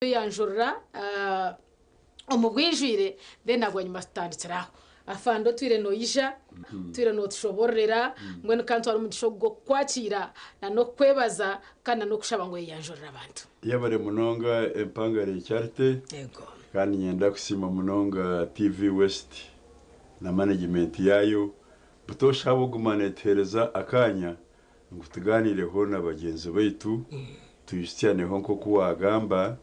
Tweyanjurira omu bwijwire then abwanyima tutandikire aho. Afande otwire noija, otwire notushobororera, mbwenu ka ntware omugisha ogu gw'okukwakiira na n'okukwebaza kandi na n'okushaba ngu oyeyanjurire abantu. Yebare munonga Empangare Charity Yego. kandi niinyenda kusiima munonga TV West na management yaayo butoosha ahabw'okuguma netuheereza akaanya ngu tugaaniireho na bagyenzi baitu, twijukyaneho nk'oku waagamba.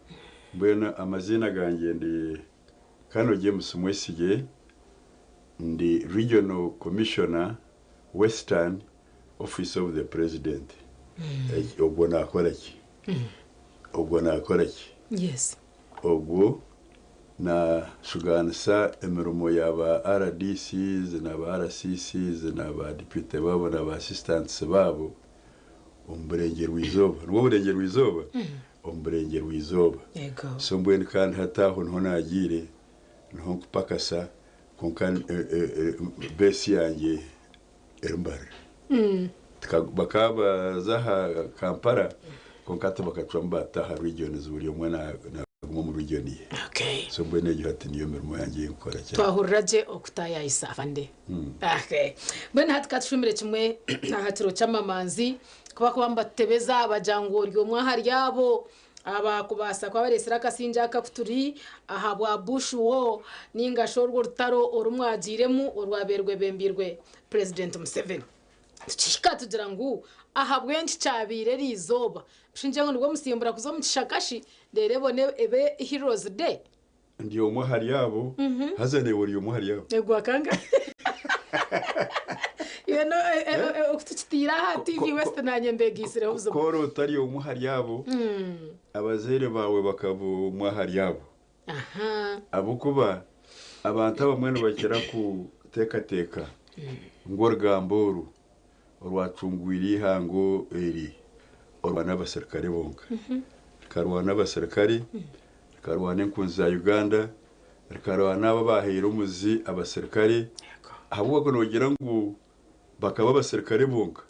Mbwenu amaziina gangye ndi Colonel James Mwesigye, ndi Regional Commissioner Western, Office of the President. Ogwo naakora ki? Ogwo naakora ki? Yes. Ogwo naashugaanisa emirimo ya ba RDCs na ba RCCs na ba deputy baabo na ba assistants baabo omu burengyerwa-izooba. Nibwo burengyerwa-izooba? Omu burengyerwa-izooba. So mbwenu kandi hati aho niho naagiire, niho nkupakasa kwonka base yangye eri Mbarara. Bakaba baza aha Kampala kwonka hati bakacwamu baata aha regions buri omwe naguma omu region ye. Okay. So mbwenu egyo hati niyo mirimo yangye ei nkukora kyane. Twahurira gye okutaayayisa afande. Okay. Mbwenu hati ka tushumire kimwe aha kiro ky'amamanzi ku bakuba nibatutebeza bagira ngu ori omwe ahari abo abakubaasa kuba bareetsire akasingye aka ku turi aha bwa Bush War nainga shi orwo rutaro oru mwagiiremu orwabaire rwebembeirwe Purezidenti Museveni. Tukihika tugira ngu ahabw'enki kyabaire eri izooba? Nshungye ngu nibwo musimbura kuza omu kishaka shi reero ebone ebe Heroes Day? Ndi omwe ahari abo, haza naiwe ori omwe ahari abo. Egwa kangahe? Iwe no oku tukitiire aha TV West naanye mbeegaitsireho buzima. Ku ori otari omwe ahari abo, abazaire baawe bakaba omwe ahari abo. Ahabw'okuba abantu abamwe nibakira kuteekateeka ngu orugamba oru orwacungwire eihanga eri orwana abaserukare bonka. Rikarwana abaserukare, rikarwana enkunzi za Uganda, rikarwana abo abaahaire omuzi abaserukare, ahabw'okuba noogira ngu bakaba abaserukare bonka,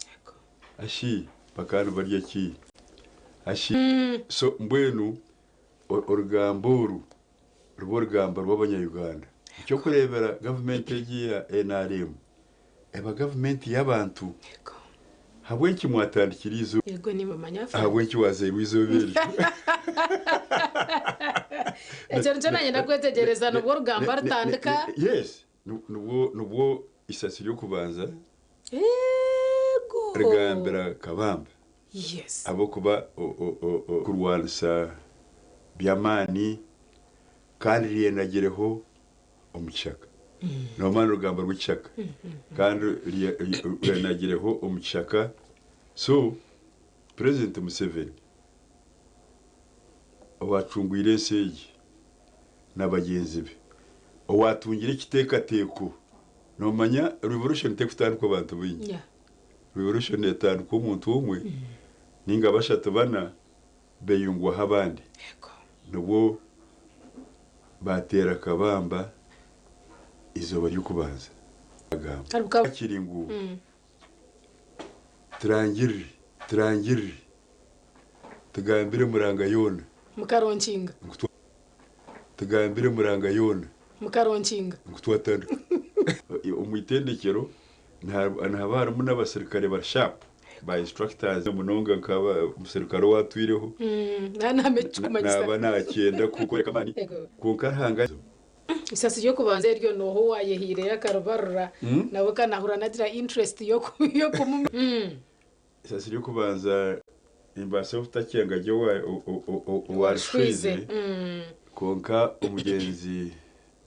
ashi bakaba nibarya ki? Ashi so mbwenu Orugamba oru ruba orugamba rw'abanya-Uganda. Eky'okureebera gavumenti egi eya nrm eba gavumenti y'abantu. Ahabw'enki mwatandikire eizooba? Ahabw'enki waazairwe eizooba eryo? Ekyo nikyo naanye ndakwetegyereza nibwo orugamba rutandika. Yes, nibwo eisasi ry'okubanza rigambira Kabamba. Ahabw'okuba kurwanisa by'amaani kandi ryenagireho omu kishaka. Noomanya n'orugamba rw'ekishaka kandi rwenagireho omu kishaka. So, Purezidenti Museveni owaacungwire ensi egi na bagyenzi be, owaatungire ekiteekateeko, noomanya revolution terikutandikwa bantu baingi. Revolution etandikwa omuntu omwe ninga bashatu bana beyungwaho abandi nibwo bateera kabamba eizooba ry'okubanza bagamba hakiri ngu turangirire turangirire tugambire muranga yoona Mukaronkinga. Tugambire muranga yoona. Mukaronkinga. Ngu twatandika. Omu itendekyero nihaba harimu n'abaserukare bari sharp, ba instructors munonga nka omuserukare owaatwireho naaba naakyenda kworeka amaani kwonka Ruhanga. Eisasi ry'okubanza eryo nooha owaayehaireyo akaribarura nawe kanahurira naagira interest y'okumumanya. Eisasi ry'okubanza nimbaasa obutakyenga gye owarishwize kwonka omugyenzi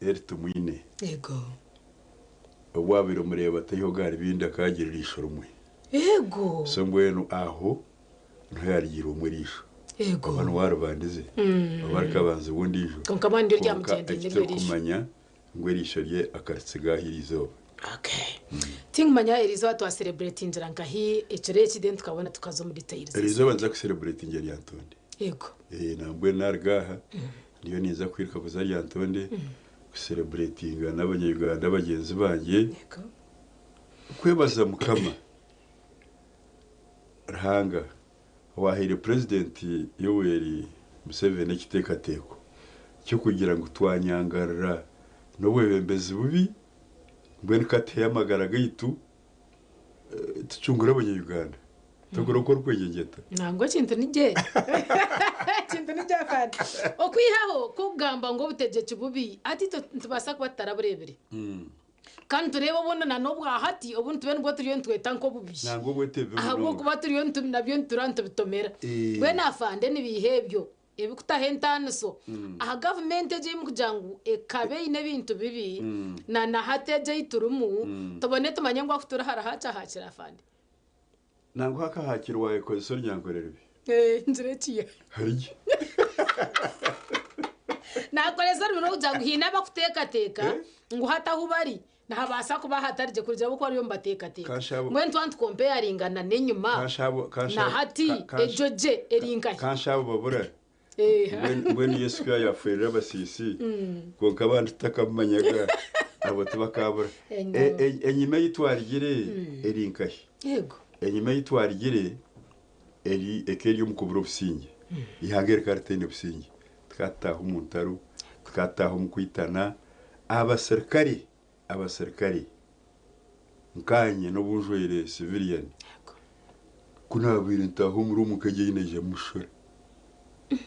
Eli Tumwine obu waabaire omureeba taiho garibindi akaagira eriisho rimwe. So mbwenu aho niho yaarigiirwemu eriisho. Oba niwe waaribandize oba rikabanzibwa ondiijo Kwonka kwonka eki turikumanya ngu eriisho rye akaritsiga aha eriizooba. Okay. Tinkumanya eriizooba twasereburetingira nkahi ekiro eki then tukabona tukaza omu details. Eriizooba ninza kusereburetingira Lyantonde. Yego. Eh, nambwenu naruga aha ndiyo ninza kwiruka kuza Lyantonde kusereburetinga n'abanya-Uganda bagyenzi bangye. Yego. Kwebaza Mukama Ruhanga owahaire Purezidenti Yoweri. Museveni ekiteekateeko ky'okugira ngu twanyangarira n'obwebembezi bubi, mbwenu ka tuheyo amagara gaitu tucungure abanya-Uganda. Togura oku orikwegyengyeta. Nangwa ekintu ni gye. Ekintu ni gye afande. Okwihaho ku okugamba ngu obutegyeki bubi, hati itwe nitubaasa kuba tutarabureebire. Kandi nitureeba obundi na n'obwa hati obu nitube nibwo turiyo nitweta nk'obubi. Nangwa obwete bubi munonga. Ahabw'okuba turiyo nabyo nitura nitubitomera. Mbwenu afande nibiiha ebyo ebikutaho entaaniso aha gavumenti egi ei murikugira ngu ekaba eine ebintu bibi na na hati egi ei turimu, tubone tumanye ngu ahu turi hariho akyahakire afande. Nangwa hakahakire wayekozesa orunyankore rubi. Ngira ekiya. Harigye. Nakoresa orurimi rw'okugira ngu haine abakuteekateeka ngu hati ahu bari nihabaasa kuba hatari gye kurugira ahabw'okuba bariyo nibateekateeka. Mbwenu twaba nitukompeyaringana n'enyima na hati egyo gye eri nkahi? Kanshaba babura. Mbwenu Yesu ku yaafeerire abasiisi, kwonka abandi tutakamumanyaga, abo tibakaabura. Enyima ei twarigire eri nkahi? Enyima ei twarigire eri eka eri omu kubura obusingye. Eihanga rikaba ritaine busingye. Tukaba tutaaha omu ntaro, tukaba tutaaha omu kwitana. Abaserukare, abaserukare nkaanye n'obu njwaire civilian, ku naabaire ntaaha omu ruumu nk'egi ei naija mushore.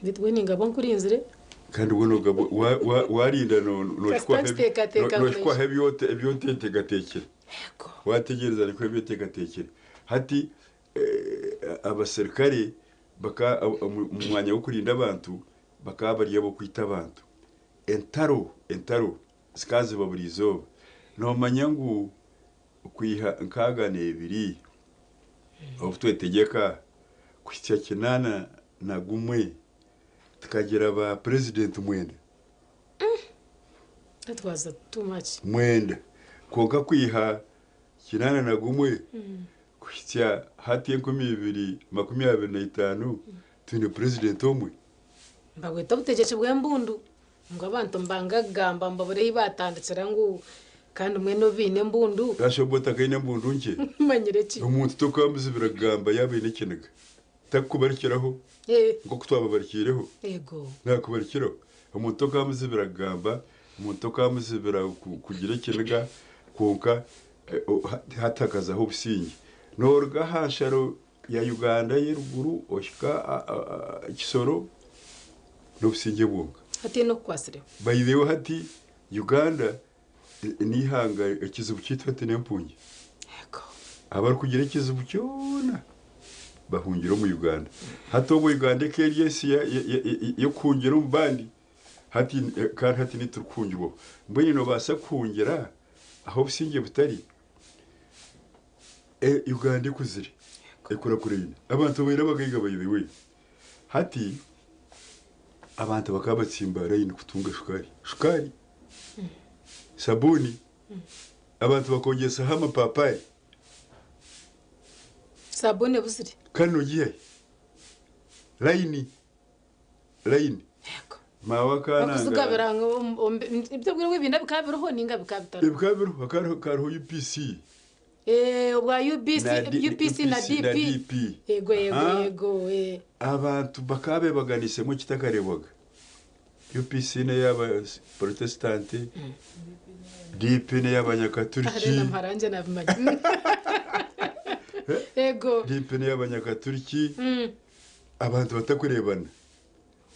Beitu mbwenu ningaba nkurinzire. Kandi mbwenu ogaba waarinda noohikwaho ebi oteeteekateekire. Waategyereza noohikwaho ebi oteekateekire. Hati abaserukare omu mwanya gw'okurinda abantu, bakaba bari ab'okwita abantu. Entaro, entaro zikaba ziba buri izooba. Noomanya ngu okwiha nkaaga n'ebiri obu twetegyeka kuhitsya kinaana na gumwe tukagira ba purezidenti mwenda. That was too much. Mwenda. Kwonka kwiha 81 kuhitsya hati 2025 twine purezidenti omwe. Nibabweta obutegyeki bw'embundu ngu abantu nibanga kugamba nibabura ahu batandikira ngu kandi mbwenu obu baine embundu. Kasha oba otakaine embundu nkye. Manyire ki? Omuntu tokamuzibira kugamba yaaba aine ekiniga. Takukubarikiraho nk'oku twababarikiireho. Naakubarikiraho. Omuntu tokamuzibira kugamba, omuntu tokamuzibira kugira ekiniga, kwonka hati hakazaho obusingye. Nooruga aha nsharo ya Uganda ey'eruguru ohika Kisoro n'obusingye bwonka. Hataine okukwatsireho. By the way hati Uganda n'eihanga ekizibu kyaitu hati n'empungi. Abarikugira ekizibu kyona bahungira omu Uganda. Hati obwo Uganda eka eri ensi y'okuhungira omu bandi, hati kandi hati niitwe turikuhungirwaho. Mbwenu noobaasa kuhungira ahu obusingye butari? Uganda ekuzire, ekurakuraine. Abantu babaire abagaiga by the way. Hati abantu bakaba batsimba layini kutunga shukaari. Shukaari! Sabuuni! Abantu bakoogyesaho amapaapaari. Sabuuni ebuzire. Kandi nogiiha hi? Layini! Layini! Maawe akaananga. Bakuzigabira ngu ebyo obwire bwe bikaba biriho ninga bikaba bitariho? Bikaba biriho, hakaba hariho UPC. Obwa UBC, UPC na DP. Yego yego yego. Abantu bakaba bebaganisemu ekitakarebwaga. UPC n'eyaba Protestant, DP n'eyabanyakaturiki. Yego. DP n'eyabanyakaturiki. Abantu batakurebana.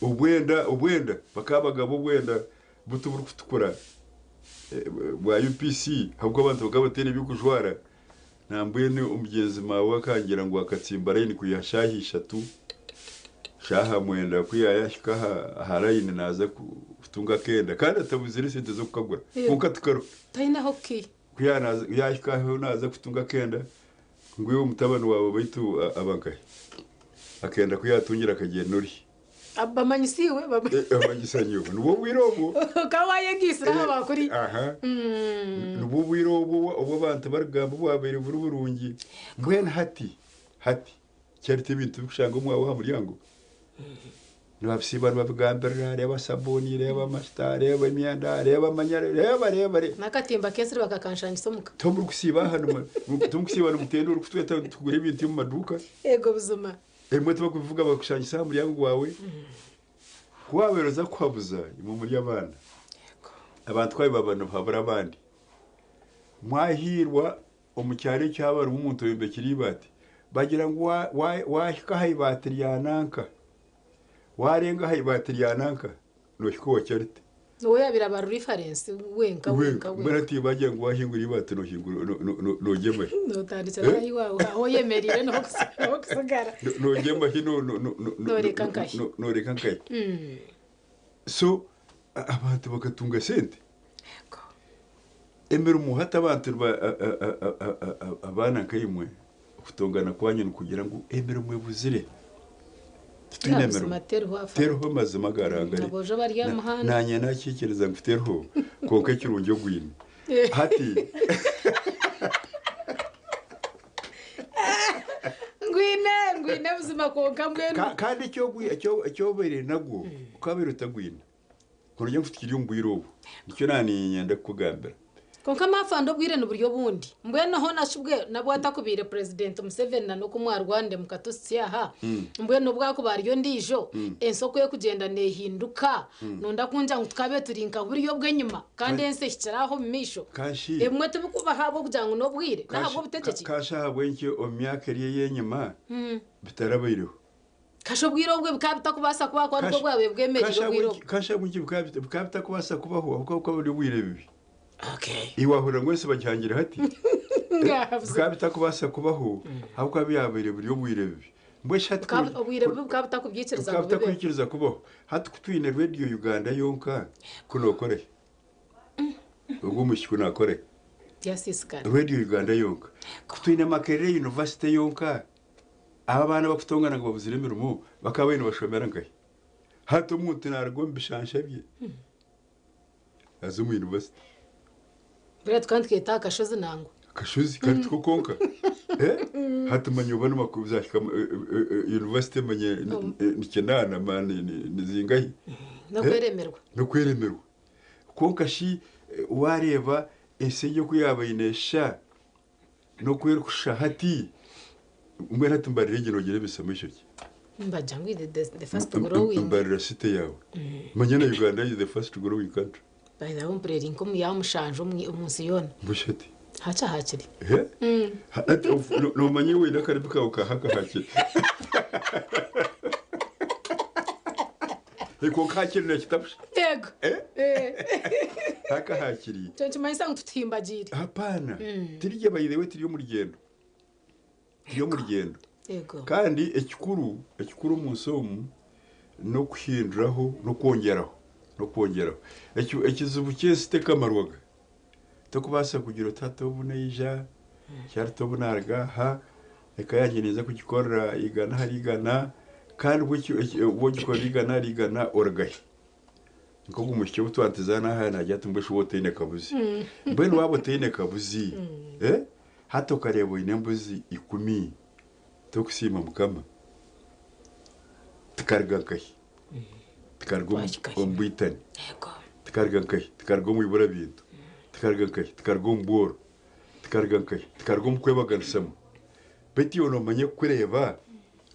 Obwenda obwenda bakaba bagaba obwenda buti oburikutukura bwa UPC ahabw'okuba abantu bakaba bataine by'okujwara. Nambwenu omugyenzi maawe akangira ngu akatsimba layini kwiha shaaha ishatu, shaaha mwenda ku yaahika aha layini naaza kutunga akenda kandi atabuzire esente z'okukagura kwonka tikariho. Taine ah'okukiiha. Ku yaahika aho naaza kutunga akenda ngu iwe mutabani waawe baitu aba nkahi? Akenda ku yaatungire akagyenda ori. Bamanyisa iwe? Bamanyisa nyowe. Nibwo bwire obwo. Okaba wayegaitsire aha bakuri. Aha. Nibwo bwire obwo obu abantu barikugamba obwabaire buri burungi. Mbwenu hati, hati, kyarita ebintu bikushanga omwawe aha muryango. Nibabisiiba nibabigambirira, reeba sabuuni, reeba amasita, reeba emyenda, reeba amanyare, reeba, reeba, reeba. N'akatimba k'ensiri bakakanshangisa omuka. Tomurikusiiba aha, tomurikusiiba nimutenda orikutweta tugure ebintu omu maduuka. Eego buzima. Ebimwe tibarikubivuga bakushangisa aha muryango gwawe. Ku waabaire oza kuhabuza imwe muri abaana, abantu ku baabaire baba nibahabura abandi, mwahiirwa omu kyaro ekyo haaba harimu omuntu oyombekire eibaati, bagira ngu waahika aha ibaati rya nanka, waarenga aha ibaati rya nanka, noohika owa Charity. Niwe yaabaire aba reference wenka wenka Mbwenu wenka. hati bagira ngu waahingura eibaati noogyema hi? Nootandikira ahi ahu oyemereire niho okusigara. Noogyema hi? Nooreka nkahi? Nooreka nkahi? So abantu bakatunga sente. Emirimo hati abantu abaana nkaimwe okutongana kwanyu nikugira ngu emirimo ebuzire. Titwine mirimo. Teriho amazima agarangare. Aboojo bari aha muhanda. Nanye nakikiriza ngu teriho kwonka ekirungi ogwine. Hati Ngwine, ngwine buzima kwonka mbwenu. Kandi ekyobaire nagwo okabaire otagwine. Kuruga ngu tukiri omu bwire obu, nikyo naaniinyenda kukugambira. Kwonka maafande obwire niburi obundi. Mbwenu hoona shi bwe nabwo atakubaire Purezidenti Museveni na n'oku mwarwanire mukatuhitsya aha, mbwenu n'obu akuba ari ondiijo, ensi oku erikugyenda neehinduka, nonda kungira ngu tukabe turi nka buriya obw'enyima kandi ensi ehikire aho omu maisho. Ebimwe tibikubaho ahabw'okugira ngu n'obwire n'ahabw'obutegyeki. Kashi ahabw'enki omu myaka eri ey'enyima bitarabaireho? Kasha obwire obwe bukaba butakubaasa kubaho ahakuba nibwo bwabaire bwemereire obwire obwo. Kasha ahabw'enki bukaba butakubaasa kubaho ahabw'okuba bukaba buri obwire bubi. Iwe waahurira ngu ensi bagihangire hati? Bukaba butakubaasa kubaho ahabw'okuba byabaire buri obwire bubi. Mbwenu shi hati Obwire bubi bukaba butakubyikiriza bukaba ngu bibeho. butakwikiriza kubaho. Hati ku twine Radio Uganda yonka, ku nookora hi? Ogwo omwishiki ku naakora hi? Byasiisikara. Radio Uganda yonka. Ku twine Makerere University yonka, Aba abaana abakutongana ngu babuzire emirimo bakaba babaire nibashomera nkahi? Hati omuntu naruga omu bishansha bye aza omu university. Buriya tukaba nitukeeta aha kashozi nangwa. Akashozi kari tiko konka. Eh? Hati manya oba nimakuzahika university manya ni kinaana ma ni zingahi? N'okweremerwa. N'okweremerwa. Kwonka shi wareeba ensi egi oku yaabaire neeshusha N'oku erikushusha hati, mbwenu hati mbarira egi noogireebesa maisho ki? Nibagira ngu is the fast growing. Mbarira city yaawe. Manya na Uganda is the fast growing country. By the way mpurira eri nk'omu ya mushanju omu nsi yoona. Mbwenu hati? Hakye hakiri. Hati noomanya iwe oine akarimi kaawe ka haka hakiri. Kwonka hakiri nekitabusha. Yego. Haka hakiri. Ekyo nikimanyisa ngu tutuhimbagiire. Hapana. Tiri by the way tiri omu rugyendo. Tiri omu rugyendo. Yego. Kandi ekikuru, ekikuru omu nsi omu n'okuhinduraho n'okwongyeraho, n'okwongyeraho. Ekizibu ky'ensi tekamarwaga. Tokubaasa kugira oti hati obu naija, hati obu naaruga aha, eka yangye ninza kugikorera igana ahari igana, kandi obu ogikorera igana ahari igana oruga hi? Nk'ogu mwishiki ou twantizana aha naagira ati mbwenu shi waaba otaine kabuzi? Mbwenu waaba otaine kabuzi, hati okareeba oine embuzi ikumi, tokusiima Mukama? Tikaruga nkahi? Tikaruga omu bwitani? Tikaruga nkahi? Tikaruga omu ibura bintu? Tikaruga nkahi? Tikaruga omu bworo? Tikaruga nkahi? Tikaruga omu kwebaganisamu? Beitu iwe noomanya kukureeba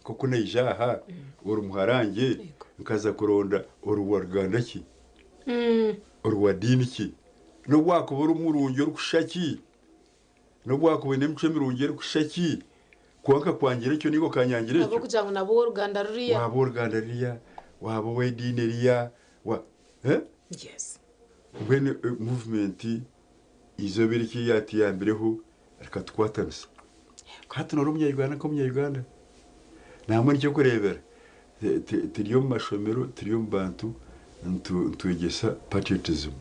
nk'oku naija aha ori muharangye nkaza kuronda ori wa ruganda ki? Ori wa diini ki? N'obu waakuba ori murungi orikushusha ki? N'obu waakuba oine emicwe mirungi erikushusha ki? Kwonka kwangira ekyo nainga okanyangira ekyo. Ahabw'okugira ngu naba ow'oruganda ruriya. Waaba ow'oruganda ruriya, waaba ow'ediini eriya, wa. Eh? Yes. Mbwenu movement eizooba eri eki yaatuyambireho rikatukwatanisa. Hati noora omunya-Uganda nk'omunya-Uganda. Nangwa n'eky'okureebera, turi omu mashomero, turi omu bantu, nitwegyesa patriotism.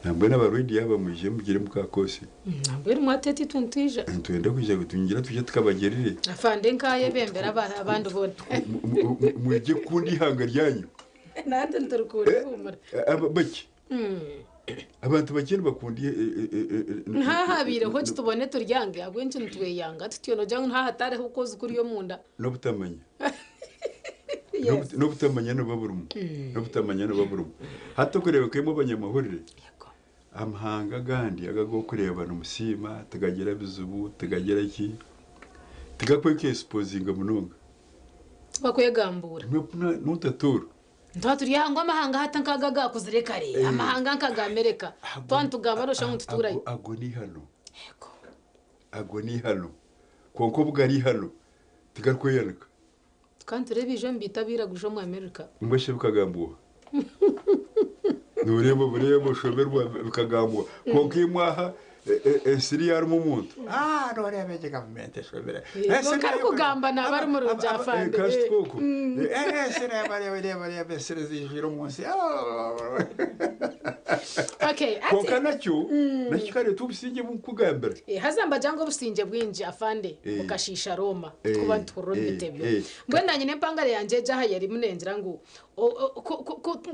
Nambwenu aba radio aba mwije mugire mukakosi. Nambwenu mwateta itwe nitwija. Nitwenda kwija ningira twije tukabagerere. Afande nkayebembera abandi boona. Mwegye kukunda eihanga ryanyu. Natwe niturikunda ihumura. Baki? Abantu bakye nibakunda Nhahabaireho ki tubone turyange ahabw'enki nitweyanga tutyo noogira ngu nhahatariho okwozi kuri omunda. N'obutamanya. N'obutamanya nibuba burimu. N'obutamanya nibuba burimu. Hati okureeba nka imwe abanyamahurire, amahanga agandi agu orikureeba nimusiima, tigagira bizibu, tigagira ki, tigakwekesipozinga munonga. Tibakwegambuura. Notatuura. Nituba turi aha ngu amahanga hati nk'aga agaakuzire kare, amahanga nk'aga Amerika. Twaba nitugamba nooshusha ngu nitutuurayo. Ago n'eihano. Yego. Ago n'eihano. Kwonka obu gari eihano, tigarikweyanika. Tukaba nitureeba eija omu biita abairaguju omu Amerika. Mbwenu shi bikagambwa oha? Nooreeba obureeba oshoberwa bikagambwa. Kwonka imwe aha ensiri yarimu omuntu. Ah, nooreeba egi gavumenti eshobire. Kwonka arikugamba naaba ari murungi afande. Kasita okwo. Ensi reeba reeba reeba reeba ensiri ziijwire omu nsi. Okay, ati. Kwonka nakyo nakyo kikareeta obusingye obu nkukugambira. Haza nibagira ngu obusingye bwingi afande bukashiisha Rooma tikuba nituhurira omu bitebyo. Mbwenu naanye n'empangare yangye egi aha yarimu nengira ngu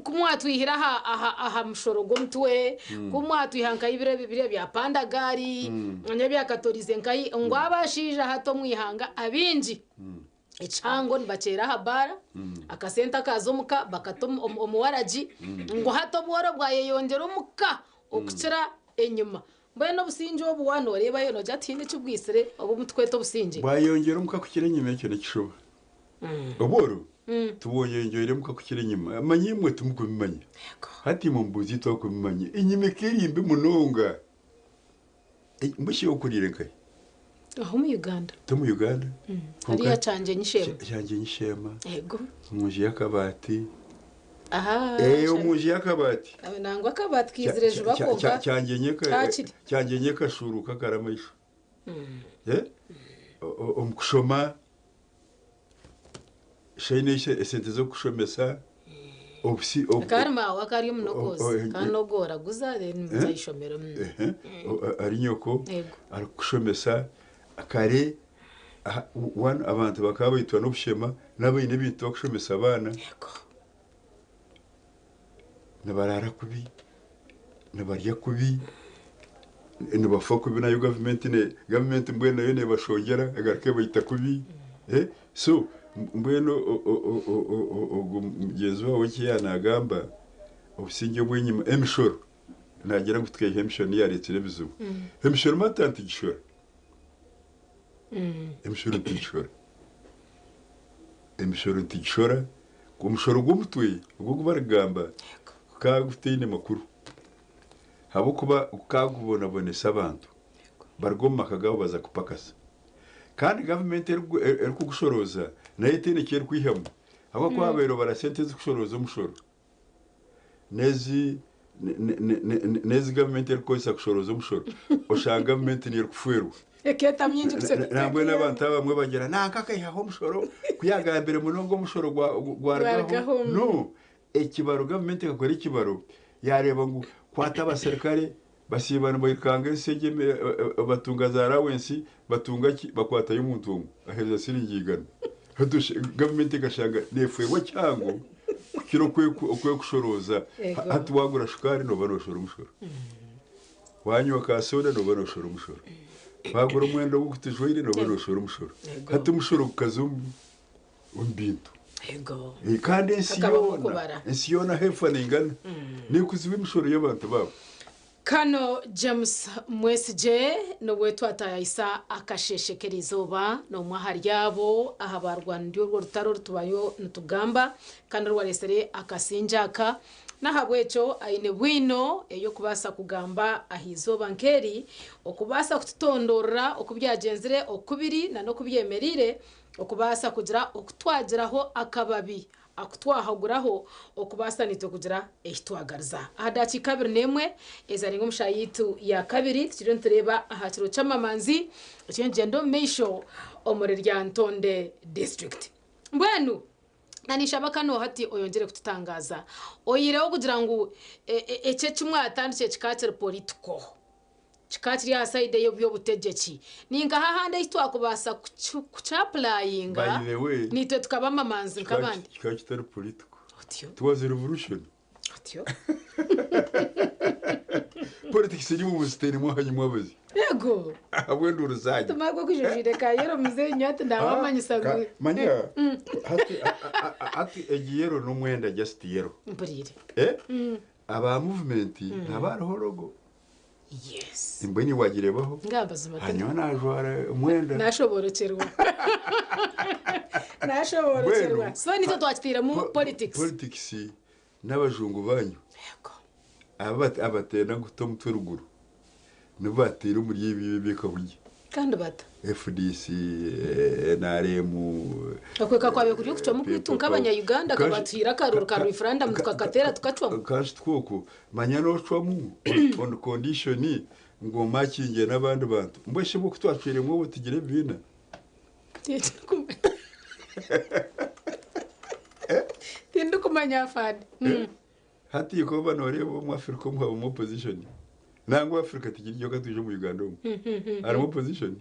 ku mwatwihire aha mushoro gw'omutwe, ku mwatwiha nka biriya biriya bya pandagaari, manya ebyakatorize nkahi, ngu abashaija hati omu ihanga abaingi ekihango nibakyera aha baara, akasente akaza omuka bakata omu waragi, ngu hati obworo bwayeyongyera omuka okukira enyima. Mbwenu obusingye obu waaba nooreebayo noogira tihaine eki bwitsire obu obu turikweta obusingye. Bwayeyongyera omuka kukira enyima ekyo n'ekishuba. Obworo tibweyongyeire omuka kukira enyima. Manya imwe timurikubimanya. Hati imwe mubuuze itwe abarikubimanya. Enyima eka eri mbi munonga. Mbwenu shi iwe okuriire nkahi? Aha omu Uganda. Ti omu Uganda? Hariya Kyangyenyi Sheema. Kyangyenyi Sheema. Yego. Omu nju y'akabaati. Aha. Eh, omu nju y'akabaati. Nangwa akabaati kaizire juba kwonka. Kakiri. Kyangyenyi ekashuuruuka akari amaisho. Eh? Omu kushoma shi aine esente z'okukushomesa. Obusi obu. Akaba ari maawe akaba ari omunogoozi. O- o- Akaba anogoora guza then muza aha ishomero. Ehe, o- ari nyoko Yego. arikukushomesa kare aha- one abantu bakaba baitwa n'obushema n'abaine ebintu bakushomesa abaana Yego. nibaraara kubi nibarya kubi nibafa kubi nayo gavumenti ne gavumenti mbwenu nayo nebashongyera egaruka ebaita kubi eh so mbwenu ogu mugyenzi waawe eki yaanagamba obusingye obw'enyima emishoro naagira ngu tukaiha emishoro niyo yaareetsire ebizibu emishoro mata ntigishora emishoro ntigishora emishoro ntigishora omushoro gw'omutwe ogu ogu barikugamba gukaba gutaine makuru ahabw'okuba gukaba gubonabonesa abantu baruga omu maka gaabo baza kupakasa kandi gavumenti erikugushorooza nayo etaine eki erikwihamu ahabw'okuba babaire babara sente ezikushorooza omushoro n'ezi n'ezi gavumenti erikukozesa kushorooza omushoro oshanga gavumenti niyo erikufeerwa. Ekeeta mingi kukira Nambwenu abantu abamwe bagira nanka akaihaho omushoro ku yaagambire munonga omushoro gwarugaho. Gwarugaho. No, ekibaro gavumenti ekakora ekibaro yareeba ngu kwata abaserikare basiiba nibairukanga ensi egi batunga za allowance batunga ki bakwatayo omuntu omwe aheereza siringi igana. Hati gavumenti ekashanga neefeerwa kihango kukira oku erikushorooza. Ego. Hati waagura shukaari nooba nooshora omushoro. Wanywa ka soda nooba nooshora omushoro. Wagura omwenda ogu tujwaire nooba nooshora omushoro. Ego. Hati omushoro gukaza omu omu bintu. Ego. Eh, kandi ensi Hakabaho yoona okubara. ensi yoona ahu efa neingana neekuzibu emishoro y'abantu baabo. Kano James Mwesigye niwe twatayayisa akasheeshe k'erizooba n'omwe ahari abo aha barwanire orwo rutaro orutubayo nitugamba kandi orwareetsire akasingye aka. N'ahabw'ekyo aine bwino ey'okubaasa kugamba aha izooba nk'eri okubaasa kututondoorora oku byagyenzire, oku biri n'oku byemereire okubaasa kugira oku twagiraho akababi aku twahaguraho okubaasa naitwe kugira eki twagariza. Aha dakiika abiri n'emwe ezarenga omu shaaha yaitu ya kabiri tukiriyo nitureeba aha kiro ky'amamanzi ekiriyo nikigyenda omu maisho omuri Lyantonde district. Mbwenu na ninshaba kanu hati oyongyere kututangaaza oyihireho kugira ngu eki eki mwatandikire kikaba kiri political kikaba kiri aha side ey'eby'obutegyeki ninkaha ahandi ahu twakubaasa kukyapurayinga By the way, naitwe tukaba amamanzi nk'abandi? Kikaba kitari political. Otyo. It was a revolution. Otyo. Politics eri omu busiteni mwahanyuma abazi. Yego. Ahabw'enduuru zanyu. Tumagwe kujujire ka yero muzeeyi nyowe ati ndabamanyisa ngu Manya hati hati egi yero n'omwenda just yero. Mpuriire. Eh? Aba movement naba hariho logo. Yes. Mbwenu wagirebaho? Ngamba zima. Hanyuma najwara omwenda. Nashoborokyerwa. Nashoborokyerwa. Mbwenu, So nitwe twakitairemu politics. Politics. N'abajungu banyu abatenda ngu tute omutwe ruguru nibo bateire omuri ebi eby'ekahurya. Kandi bata? FDC, NRM. Okweka kwabaire kuri okucwamu kwaitu nk'abanya-Uganda kabatuhaire akaruru ka referendum tukakateera tukacwamu. Kandi twokwo manya n'ocwamu on condition ngu omakingye n'abandi bantu. Mbwenu shi obwo ku twacwiremu obwo tugire ebibiina? Tindikumanya afande. Hati oba nooreeba omu Africa omu habamu opposition. Nangwa Africa tigiri yoka twije omu Uganda omu. Harimu opposition.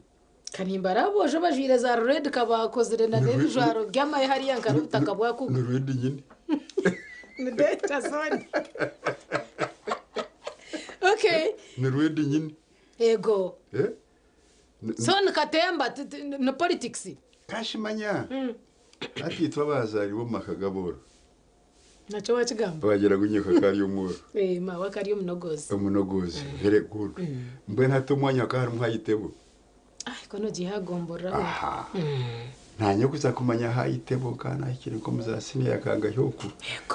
Kanimbara aboojo bajwaire za red kabakozire na n'ebijwaro by'amahe hariya nka n'obutaka bwakuga. Ni red nyine. Ni danger zone. Okay. Ni red nyine. Ego. Eh? So ni katemba ni politics. Kashimanya. Hati itwe abazarirwe omu maka g'abooro. Nakyo wakigamba. Bagira ngu nyoka kari omworo. Eh, mawe akari omunogozi. Omunogozi. Very good. Mbwenu hati omwanya hakaba harimu hayitebo. Ai, kono ogiye hagomborora. Aha. Nanye kuza kumanya hayitebo nkaba nahikire nk'omu za siniya ya kangahi oku.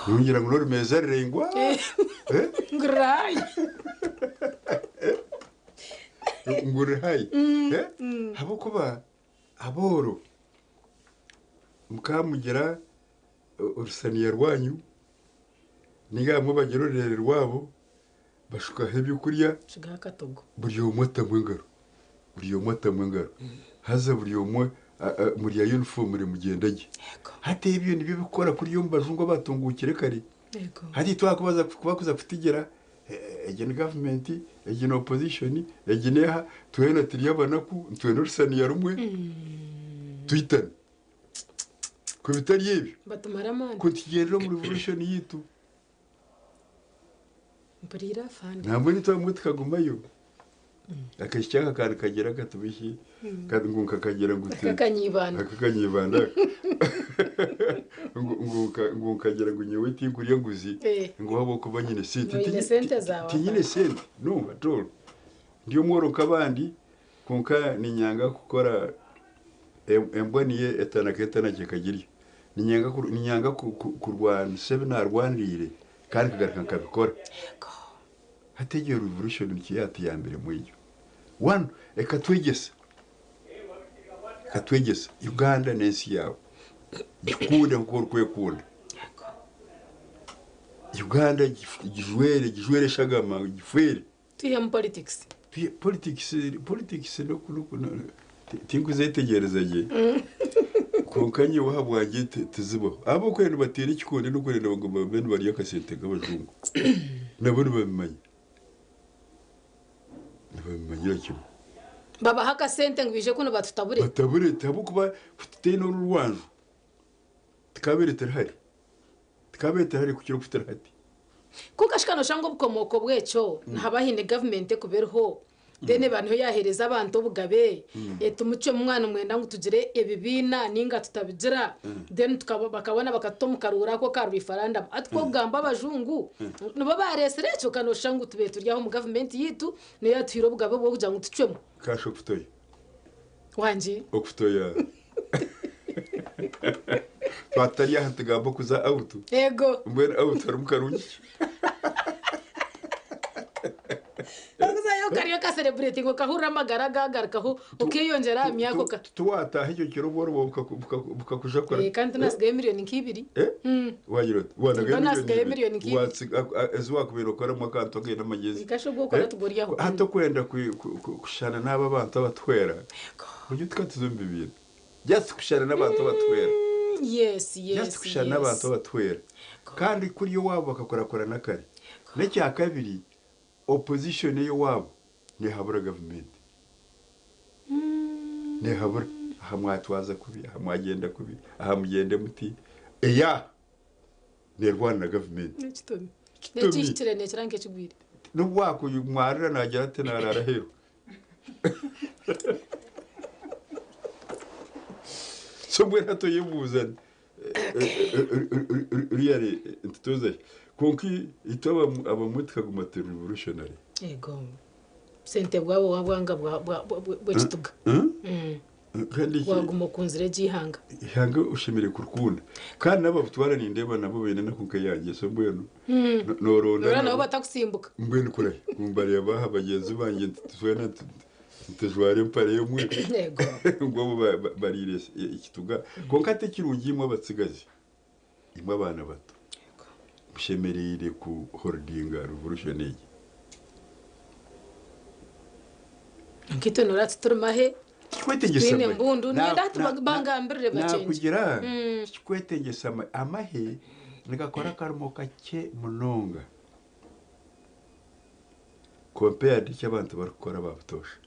Nongira ngu n'orumeeza ruraingwa. Eh? Ngu rurahayi. Ngu rurahayi. Eh? Ahabw'okuba abooro mukaba mugira orusaniya rwanyu, ninga abamwe bagira orureere rwabo, bashukaho ebyokurya, Nshugaho akatogo. buri omwe atamu engaro, buri omwe atamu engaro. Haza buri omwe muri ya uniform mugyenda gye. Hati ebyo nibyo birikukora kuriya omu bajungu abatunguukire kare. Hati itwe ahakubaza kubakuza kutugira egi ni gavumenti, egi ni opposition, egi neeha, twena turi abanaku, nitwenda orusaniya rumwe, twitane. Ku bitari ebyo, Batumara amaani. ku tugyendera omu revolution yaitu. Mpuriire afande. Nambwenu itwe abamwe tukagumayo. Akahikya aka kandi kagira katubihi kandi ngu nkakagira ngu ti- Akakanyibanda. Akakanyibanda aka. Ngu ngu nka- ngu nkagira ngu nyowe tinkurya nguzi Eh. ngu ahabw'okuba nyine sente. Oine sente zaawe Tinyine sente no at all. Ndi omworo nk'abandi kwonka niinyanga kukora embwa niyo etanaka etanakye ekagirya. Niinyanga niinyanga kurwanisa ebi naarwaniriire kandi nkagaruka nkabikora. Hati egyo revolution nikyo yaatuyambiremu egyo. One, ekatwegyesa, ekatwegyesa Uganda n'ensi yaawe, gikunde nk'oku orikwekunda. Uganda gijwere, gijwere eshagama, gifeere. Twihemu politics. Politics, politics tinkuzetegyereza gye kwonka nyowe ahabwangye tizibaho. Ahabw'okuba nibateera ekikondo n'okurenda ngu babe nibarya akasente k'abajungu. Nabo nibabimanya. Nibabimanyira kimwe. Babaha akasente ngu baije kunu batutabure. Batabure ahabw'okuba ku tutaine oru rwanju tikabaire turihari. Tikabaire turihari kukira oku turi hati. Kwonka shi ka noshanga obukomooko bw'ekyo nihaba haine gavumenti ekuba eriho then eba niyo yaaheereza abantu obugabe eti mucwemu mwaba nimwenda ngu tugire ebibiina nainga tutabigira then bakabona bakatuta omu karuuru ako ka rifarandamu. Hati ku orikugamba abajungu nibo baareetsire ekyo ka nooshusha ngu tubaire turi aho omu gavumenti yaitu niyo yaatuhaire obugabe obw'okugira ngu tucwemu. Kasha okutoya. Wangi? Okutoya. Twaba tutari aha nitugamba okuza out. Ego. Mbwenu out harimu karungi ki? Orikuzayo okarya okasereburetinga okahurira amagara gaagarukaho okeyongyera aha myaka oka. Tiwataaha ekyo kiro obworo bwawe bukakujakura. Eh, kandi tinasigayo miriyoni nk'ibiri. Eh? Wagira oti? Wanagayo Nimba nasigayo miriyoni miriyoni nk'ibiri. Ezi wakubaire okoramu akantu akaine amagyezi. Nkashi obwo okora tugoryaho. Hati okwenda kushushana n'abo abantu abatuhwera, buryo tukatuza omu bibiina. Just kushushana n'abantu abatuhwera. Yes, yes, Just kushushana n'abantu yes. abatuhwera. Kandi kuri owaabo bakakurakurana kare. N'ekya kabiri, opposition ey'owaabo neehabura gavumenti. Neehabura, aha mwatwaza kubi, aha mwagyenda kubi, aha mugyende muti. Ey'aha neerwana na gavumenti. N'ekitomi. Kitomi. N'ekihikire neekira nk'ekigwire. N'obu waakumwarira naagira ati naaraara aheeru. So mbwenu hati oyebuuza nti really nitutuuza hi? Kwonka itwe abamwe tukaguma turi revolutionary. Ego. Sente bwabo wabwanga bw'ekituga. Kandi Waguma okunzire egi ihanga. Ihanga oshemereire kurikunda. Kandi n'abo abutwara nindeeba nabo baine enaku nk'eyangye so mbwenu noronda Noreeba nabo batakusimbuka. Mbwenu kurahi mbareeba aha bagyenzi bangye nti twena nitujwara empare emwe Yego. ngu abo bariire ekituga. Kwonka hati ekirungi imwe abatsigazi, imwe abaana bato, mushemereire ku holdinga revolution egi. Nkaitwe noreeba tituri mahe. Tikikwetengyesa Twine amahe. embundu, niinyenda hati bangambirire bakyengi. Naakugira tikikwetengyesa amahe. Amahe nigakora akarimo kakye munonga compared eki abantu barikukora ba butoosha.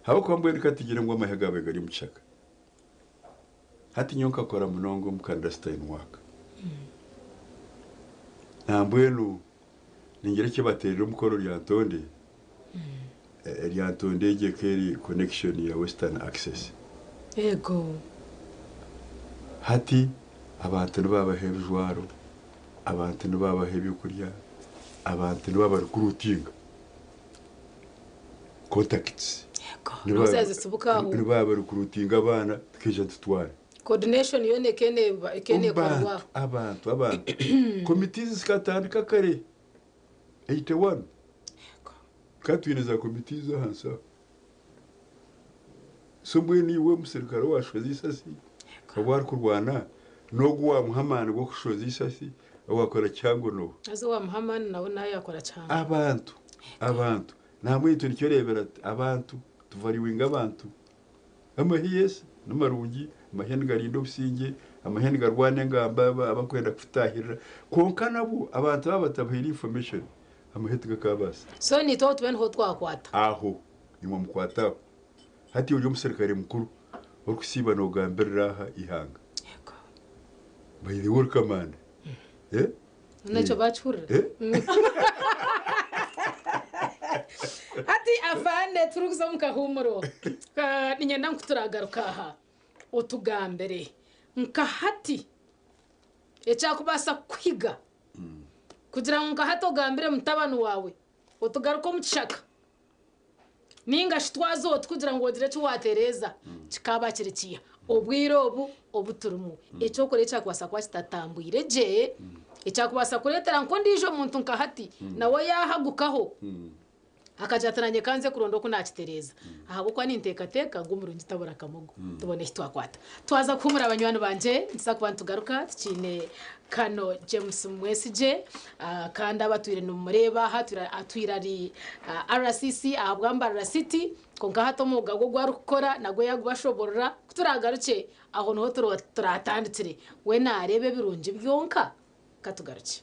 Ahabw'okuba mbwenu ka tugire ngu amahe gaabaire gari omu kishaka. Hati nyowe nkakora munonga omu clandestine work. Nambwenu ningira eki bateerire omukono Lyantonde, Lyantonde egyo eka eri connection ya Western Access. Yego. Hati abantu nibabaha ebijwaro, abantu nibabaha ebyokurya, abantu nibabarecruitinga contacts. Yego. Nozazisibuka aho. Nibabarecruitinga abaana tukaija nitutwara. Coordination yoona ekene ekorwa. Abantu, abantu, abantu. Committees zikatandika kare 81. Kandi twine za committees ahansi aho. So mbwenu iwe omusirikare owashoza eisasi, obu arikurwana, n'ogu wamuha amaani g'okushoza eisasi, owakora kihango n'oha? Haza owamuha amaani nawe nawe yakora kihango. Abantu, abantu. Nambwenu itwe nikyo oreebera ati abantu, tuvaluinga abantu. Amahe yes, nimarungi, amahe nigarinda obusingye, amahe nigarwana engamba abakwenda kututahirira. Kwonka nabwo abantu baaba batabahaire information, amahe tigakaabaasa. So naitwe aho tube niho twakwata. Aho nimwe mukwata aho. Hati ori omusirikare mukuru orikusiiba noogambirira aha ihanga. By the way ori kamanda. Eh? Nakyo bakihurira. Eh? Hati afande turikuza omu kahuumuro. Niinyenda ngu turagaruka aha otugambire nka hati ekyakubaasa kukuhiga kugira ngu nka hati ogambire mutabani waawe otugaruke omu kishaka ninga shi twaza oti kugira ngu ogire eki waatereeza kikaba kiri kiiha obwire obu obu turimu eky'okora ekyakubaasa kuba kitatambwire gye ekyakubaasa kureetera nk'ondiijo muntu nka hati nawe yaahagukaho akagira ati nanye kanze kuronda oku nakitereeza ahabw'okuba ninteekateeka ngu omurungi tabura kamogo tubone eki twakwata. Twaza kuhuumura banywani bangye, nituza kuba nitugaruka tukiine Kano James Mwesigye kandi abatwire nimumureeba aha atwire ari RCC aha Bwambarara City kwonka hati omwoga gwe ogu arikukora nagwo yagubashoborora. Ku turaagarukye aho niho turatandikire we naareeba ebirungi byonka. Katugarukye.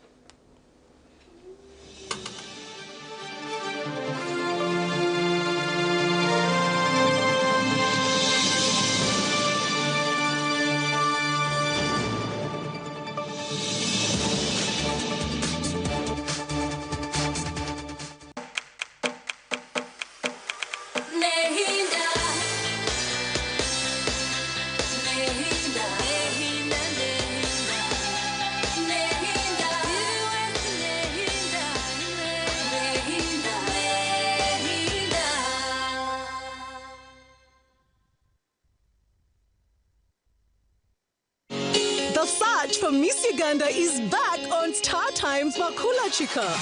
Nehinda. Nehinda. Nehinda, nehinda. Nehinda. Nehinda. Nehinda. Nehinda. The search for Miss Uganda is back on Star Times Makula Chica.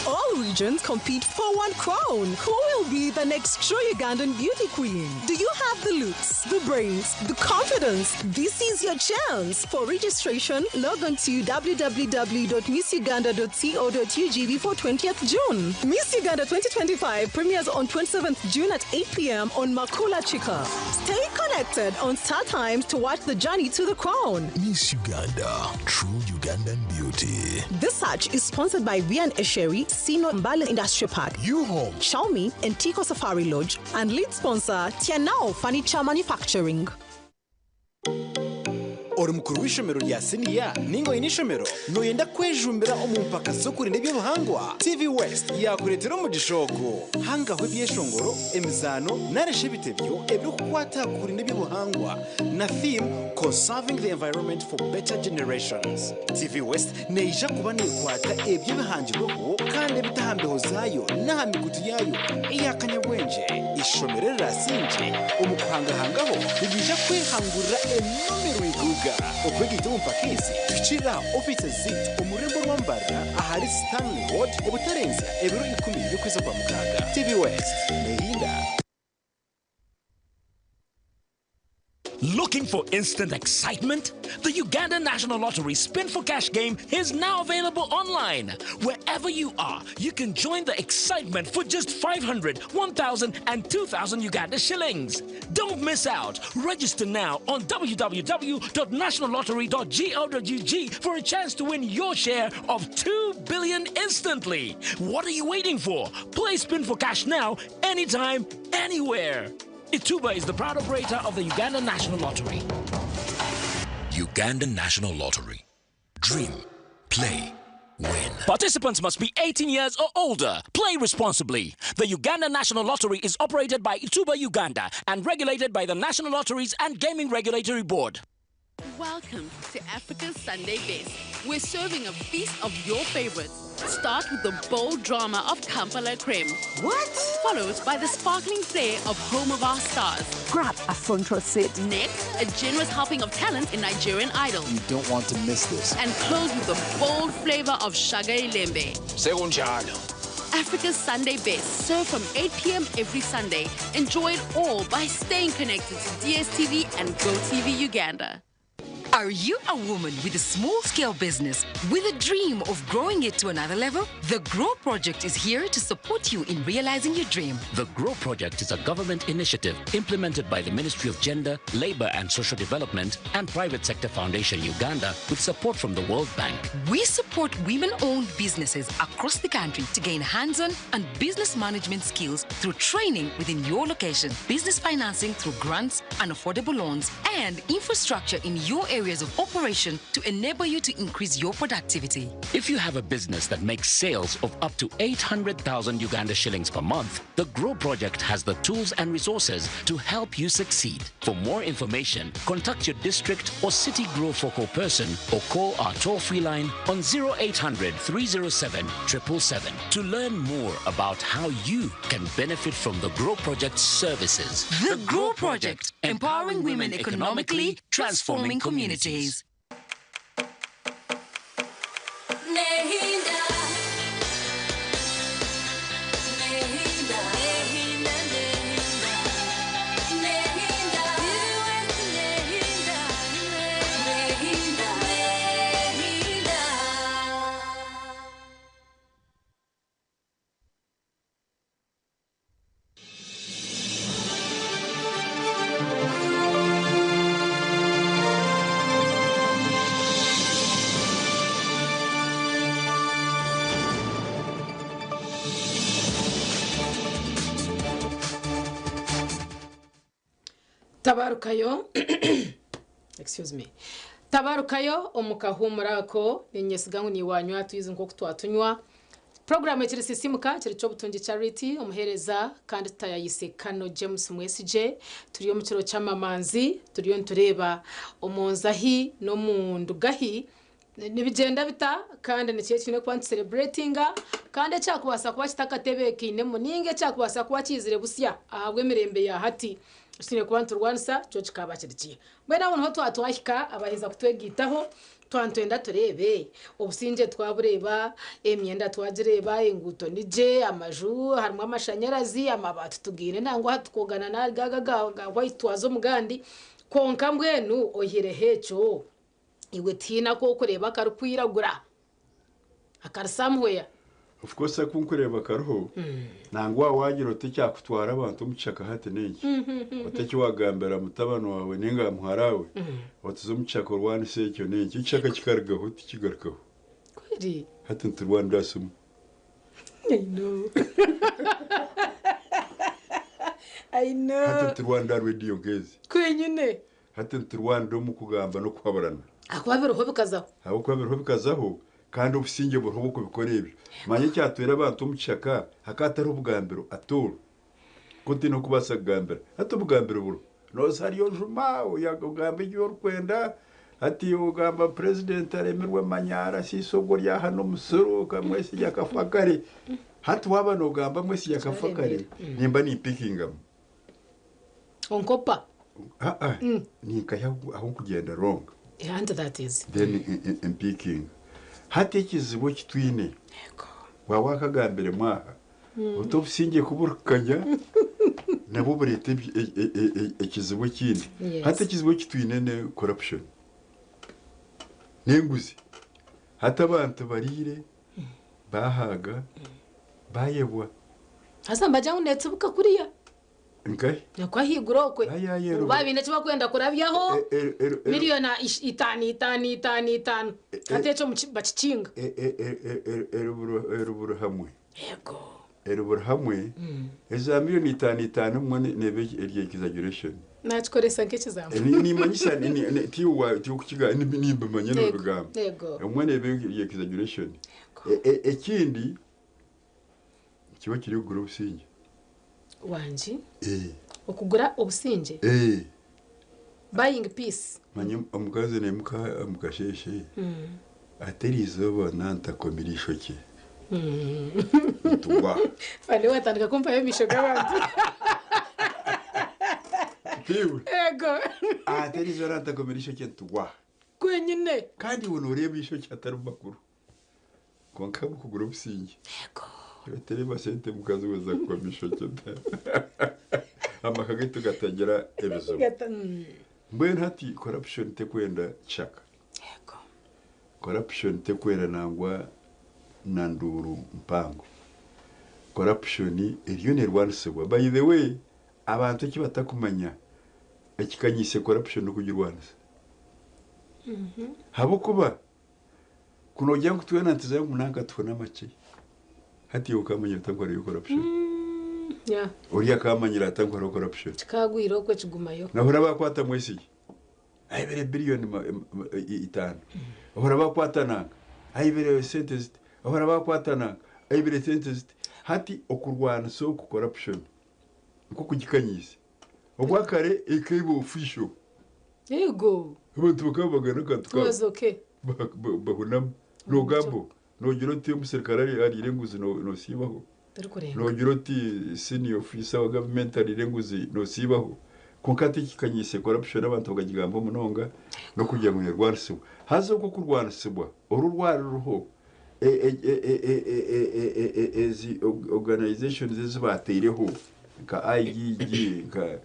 All regions compete for one crown. Who will be the next true Ugandan beauty queen? Do you have the looks, the brains, the confidence? This is your chance. For registration, log on to www.missuganda.co.ug before 20th June. Miss Uganda 2025 premieres on 27th June at 8 p.m. on Makula Chica. Stay connected on Star Times to watch the journey to the crown. Miss Uganda, true Ugandan beauty. This search is sponsored by Vian Esheri, Sino Mbale Industrial Park, U-Home, Xiaomi, and Tico Safari Lodge, and lead sponsor Tianao Furniture Manufacturing. Ori mukuru w'eishomero rya siniya ninga oine eishomero nooyenda kwejumbira omu mpaka z'okurinda eby'obuhangwa? TV West yaakureetera omugisha ogu. Hangaho ebyeshongoro, emizaano narishi ebitebyo ebirikukwata aha kurinda eby'obuhangwa na theme Conserving the Environment for Better Generations. TV West neija kuba neekwata ebyo ebihangirweho kandi ebite aha mbeho zaayo n'aha mikutu yaayo eya kanyabwengye. Eishomero eriraasingye omu kuhangahangaho niriija kwehangurira enumi rwiguuga. Okwegaita omu mpaka ezi kuhikiirira aha ofiisi zaitu omu rurembo rwa Mbarara ahari Stanley Road obutarenzya ebiro ikumi by'okwezi kwa Mukaaga. TV West neehinda. Looking for instant excitement? The Uganda National Lottery Spin for Cash game is now available online. Wherever you are, you can join the excitement for just 500, 1,000, and 2,000 Uganda shillings. Don't miss out. Register now on www.nationallottery.go.ug for a chance to win your share of 2 billion instantly. What are you waiting for? Play Spin for Cash now, anytime, anywhere. Ituba is the proud operator of the Uganda National Lottery. Uganda National Lottery. Dream, play, win. Participants must be 18 years or older. Play responsibly. The Uganda National Lottery is operated by Ituba Uganda and regulated by the National Lotteries and Gaming Regulatory Board. Welcome to Africa's Sunday Best. We're serving a feast of your favorites. Start with the bold drama of Kampala Creme. What? Followed by the sparkling flair of Home of Our Stars. Grab a front row seat. Next, a generous helping of talent in Nigerian Idol. You don't want to miss this. And close with the bold flavor of Shaga Ilembe. Sekunjalo. Africa's Sunday Best, served from 8 p.m. every Sunday. Enjoy it all by staying connected to DSTV and GoTV Uganda. Are you a woman with a small scale business with a dream of growing it to another level? The Grow Project is here to support you in realizing your dream. The GROW Project is a government initiative implemented by the Ministry of Gender, Labor and Social Development and Private Sector Foundation Uganda with support from the World Bank. We support women owned businesses across the country to gain hands on and business management skills through training within your location, business financing through grants and affordable loans, and infrastructure in your areas of operation to enable you to increase your productivity. If you have a business that makes sales of up to 800,000 Uganda shillings per month, the GROW Project has the tools and resources to help you succeed. For more information, contact your district or city GROW focal person or call our toll-free line on 0800 307 777 to learn more about how you can benefit from the GROW Project's services. The GROW Project, empowering women economically, transforming communities. Nehinda. Nehinda. Nehinda, nehinda. Nehinda. Nehinda. Nehinda. Nehinda. Tabarukayo, excuse me, tabarukayo omu kahuumuro ako. Niinyesiga ngu niiwanywa twizi nk'oku twatunywa. Puroguramu ekiri Sisimuka kiri ky'obutungi Charity omuheereza kandi tutayayise Kano James Mwesigye. Turi omu kiro ky'amamanzi, turiyo nitureeba omu nzahi n'omu ndugahi nibigyenda bita, kandi niki ekiine kuba nitusereburetinga, kandi ekyakubaasa kuba kitakatebeekainemu ninga ekyakubaasa kuba kiizire busya ahabw'emirembe ya hati ekitwine kuba niturwanisa kyo kikaba kiri kiha. Mbwenu aho niho twaba twahika. Abaheza kutwegaitaho, twaba nitwenda tureebe obusingye twabureeba, emyenda twagireeba, enguuto nigye, amaju harimu amashanyarazi, amabaati tugaine, nangwa hati tukogana n'aga aga ga white twaza omu gandi. Kwonka mbwenu oihireho ekyo, iwe tihaine aku orikureeba akarikwiragura akari somewhere? Of course aku nkureeba kariho, nangwa waagira oti ekyakutwara abantu omu kishaka hati n'enki? Oti eki waagambira mutabani waawe ninga muhara waawe oti za omu kishaka orwanise ekyo n'enki? Ekishaka kikarugaho tikigarukaho. Kweri? Hati niturwanira aha simu. I know. I know. Hati niturwanira aha rediyo nk'ezi. Kwenyine. Hati niturwanira omu kugamba n'okuhaburana. Ahakuba biriho bikazaho. Ahabw'okuba biriho bikazaho kandi obusingye buriho bw'okubikora ebyo. Manya ekyatwire abantu omu kishaka hakaba hatariho bugambiro at all. Ku otaine h'okubaasa kugambira. Hati obugambiro buriho. Nooza hariya ojuma, ogamba ebi orikwenda, hati ogamba purezidenti aremirwe manya arasiisa ogu ori aha n'omusiru, Mwesigye akafa kare. Hati waaba noogamba Mwesigye akafa kare, nimba nimpikingamu. Onkopa. Aa, ninkahi ahu nkugyenda wrong. And that is. Then mpikinga. Hati ekizibu eki twine, waaba waakagambiremu aha, oti obusingye ku burikukanya, nabwo bureeta ekizibu ekindi. Hati ekizibu eki twine ni corruption, n'enguzi. Hati abantu bariire, baahaaga, baayebwa. Haza nibagira ngu neetsibuka kuriya. Nkahi? Okwo ahaiguru okwe. Aye, aye, Ngu baaba baine eki barikwenda kurabyaho, miriyoni itaano, itaano, itaano, itaano. Hati ekyo bakikinga. Eri buri hamwe. Yego. Eri buri hamwe, eza miriyoni itaano itaano obumwe neeba eri exaggeration. Naakikoresa nk'ekizamu. Nimanyisa, tiiwe okukigamba, nimbimanya noobigamba. Yego. Obumwe neeba eri exaggeration. Ekindi, Nikiba kiri okugura obusingye. Wangi? Okugura obusingye? Buying peace. Manya omukazi naimuka omu kasheeshe ati eriizooba nantakomire eishokye nitugwa. Fande watandika kumpayo omu maisho g'abantu. Tiiwe? Ego. Ati eriizooba nantakomire eishokye nitugwa. Kwenyine. Kandi iwe nooreeba eishokye hatarimu makuru. Kwonka ahabw'okugura obusingye. Otereeba sente mukazi we zakukoma eishokye da. Amaka gaitu gatagira ebizibu. Mbwenu hati corruption tekwenda kishaka. Corruption tekwenda nangwa na nduuru mpango. Corruption eriyo nerwanisibwa. By the way, abantu eki batakumanya ekikanyiise corruption n'okugirwanisa. Ahabw'okuba Ku noogira ngu twena nituza ngu nanka tufune amakye, hati iwe okaamanyira ota ngu hariyo corruption? Yeah. Oriya akaamanyira ata ngu hariho corruption? Kikaagwire okwo kigumayo. Nahurira baakwata Mwesigye, aibire billion itaano. Ohurira baakwata nanka, aibire sente ziti. Ohurira baakwata nanka, aibire sente ziti. Hati okurwanisa oku corruption nk'okugikanyiise. Obwakare ekaiba official. Yego. Abantu bakaba bagana akantu kabo. Was okay. Bahunama. Nogamba nogira oti omusirikare ariire enguzi nosiibaho. Torikurenga. Nogira oti senior officer wa government ariire enguzi nosiibaho. Kwonka hati ekikanyiise corruption abantu bakagigambaho munonga n'okugira ngu nerwanisibwa. Haza okwo okurwanisibwa oru orwari ruriho ezi organizations ezi baataireho nka IGG nka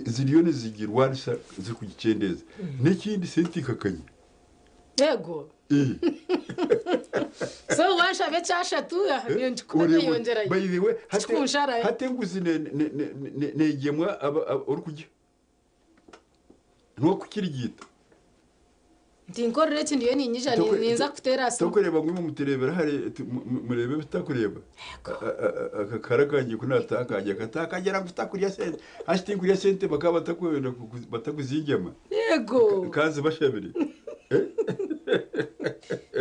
ziriyo nizigirwanisa zirikugikyendeeza. N'ekindi sente ekakanya. Yego. So wanshaba ekyashatu ningikuha nkeyongyerayo. By the way, Tikikunsharayo. hati enguzi negyemwa orikugiha. N'owokukirigiita. Tinkorera eki ndiyo niinyija ninza kuteera aha simu. Tokureeba ngu imwe mutureebera hare mureeba ebi tutakureeba? Aka kahara kangye ku naataaha kaagira kati akagira ngu takurya sente. Hati tinkurya sente bakaba batakwenda batakuzingyema. Yego. Nkanzibashabire.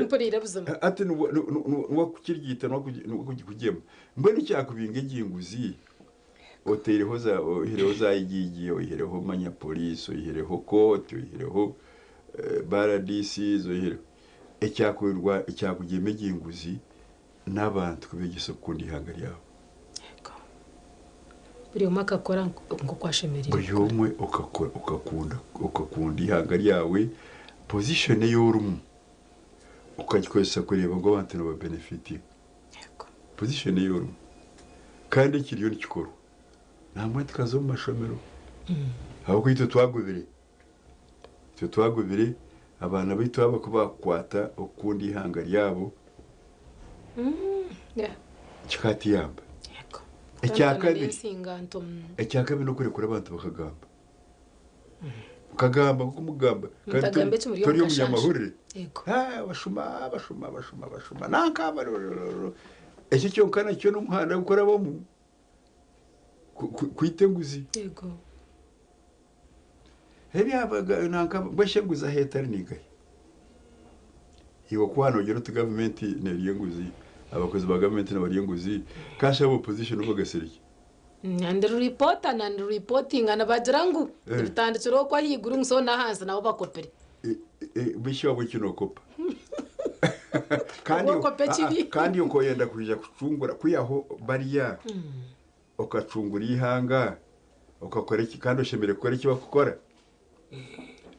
Mpuriire buzima. Hati niwakukirigiita niwakugikugyema. Mbwenu ekyakubinga egi nguzi otaireho za oihireho za IGG, oihireho manya police, oihireho kooti, oihireho ba RDCs, oihireho ekyakurwa ekyakugyema egi nguzi n'abantu kubegyesa okukunda eihanga ryabo. Buri omwe akakora nk'oku ashemereire Buri kukora. omwe okakora okakunda okakunda eihanga ryawe, position ei orimu okagikozesa kureeba ngu abantu nibabenefitinga. Position ei orimu. Kandi ekiriyo nikikorwa. Nambwenu tukaza omu mashomero ahabw'okuba itwe twagubire, itwe twagubire abaana baitu aba ku baakukwata okukunda eihanga ryabo kikaatuyamba. Ekyakabiri, ekyakabiri n'okurekura abantu bakagamba. Mukagamba nk'oku mukugamba kandi Mutagamba eki muri tori omu kashaasha. omunyamahurire. Yego. Ah, abashuma, abashuma, abashuma, abashuma, nanka Ekyo kyonka nakyo n'omuhanda gukurabamu kwita enguzi. Yego. Ebya nanka mbwenu enguzi ahu etari ni nkahi? Iwe ku waaba oti gavumenti nerya enguzi, abakozi ba gavumenti nibarya enguzi, kashaba opposition bagasire ki? Ndi reporter na ndi reportinga nibagira ngu ebitandikire okwo ahaiguru ngu so n'ahansi nabo bakopire. Bishi wabwe ki nookopa? Okopa ekibi. Kandi okoyenda kwija kucungura kwihaho bariya okacungura eihanga okakora eki kandi oshemereire kukora eki barikukora.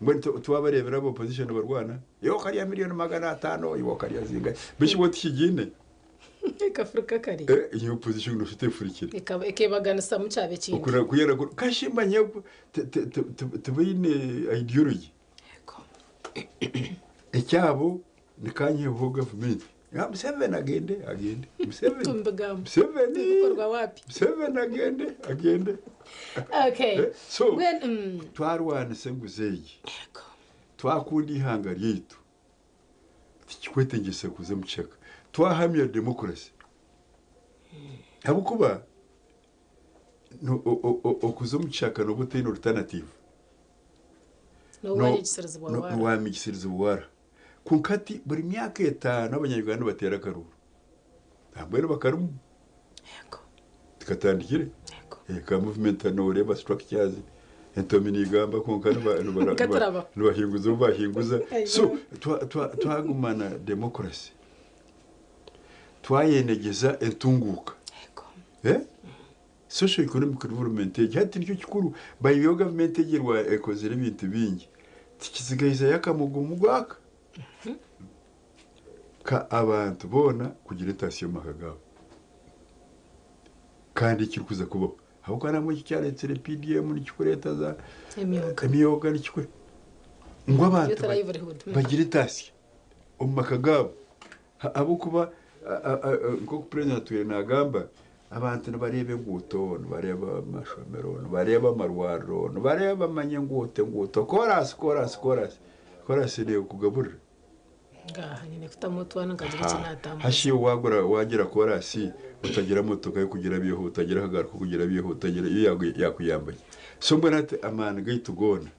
Mbwenu tiwabareebire aba opposition nibarwana? Iwe okarya 500,000,000, iwe okarya zingahi? Bishi bo tikigiine? Ekafurika kare. Iyo opposition noshusha oti efurikire. Ekebaganisamu kyaba ekindi. Kashi manya tibaine ideology. Ekyabo ni kanyiheho gavumenti. Museveni agende, agende. Museveni. Tumbigambo. Museveni. Bikorwa wapi? Museveni agende, agende. Okay. So, Mbwenu, twarwanisa enguzi egi. Twakunda eihanga ryaitu. Tikikwetengyesa kuza omu kishaka. Twahamya democracy. Ahabw'okuba okuza omu kishaka nooba otaine alternative. Nooba waayegyesirizibwa waara. Waayegyesirizibwa waara. Kwonka hati buri myaka etaano Abanyayuganda nibateera akaruru. Nambwenu bakarimu. Tikatandikire. Ka movement nooreeba structures, entomi neegamba kwonka nibahinguza obu bahinguza. So twaguma na democracy, twayenegyeza entunguuka. Socio economic development egi hati nikyo kikuru. Baiheho gavumenti egi ekozire ebintu bingi. Tikitsigaizeyo akamugumu aka ka abantu boona kugira entaasya omu maka gaabo. Kandi ekirikuza kubaho ahabw'okuba nabwo eki kyaretsire PDM nikikureeta za emyoga nikikure ngu abantu bagire entaasya omu maka gaabo ahabw'okuba nk'oku purezidenti atwire naagamba abantu nibareeba enguuto, nibareeba amashomero, nibareeba amarwariro, nibareeba manya enguuto enguuto koraasi koraasi koraasi koraasi neekugaburira. Ngaha nyine kutamu otwana nkagira eki natambuza. Hashi wagura wagira korasi utagira motoka yokugira byeho utagira akagaari kokugira byeho utagira iyo yakuyamba ki? So mbwenu hati amaani gaitu goona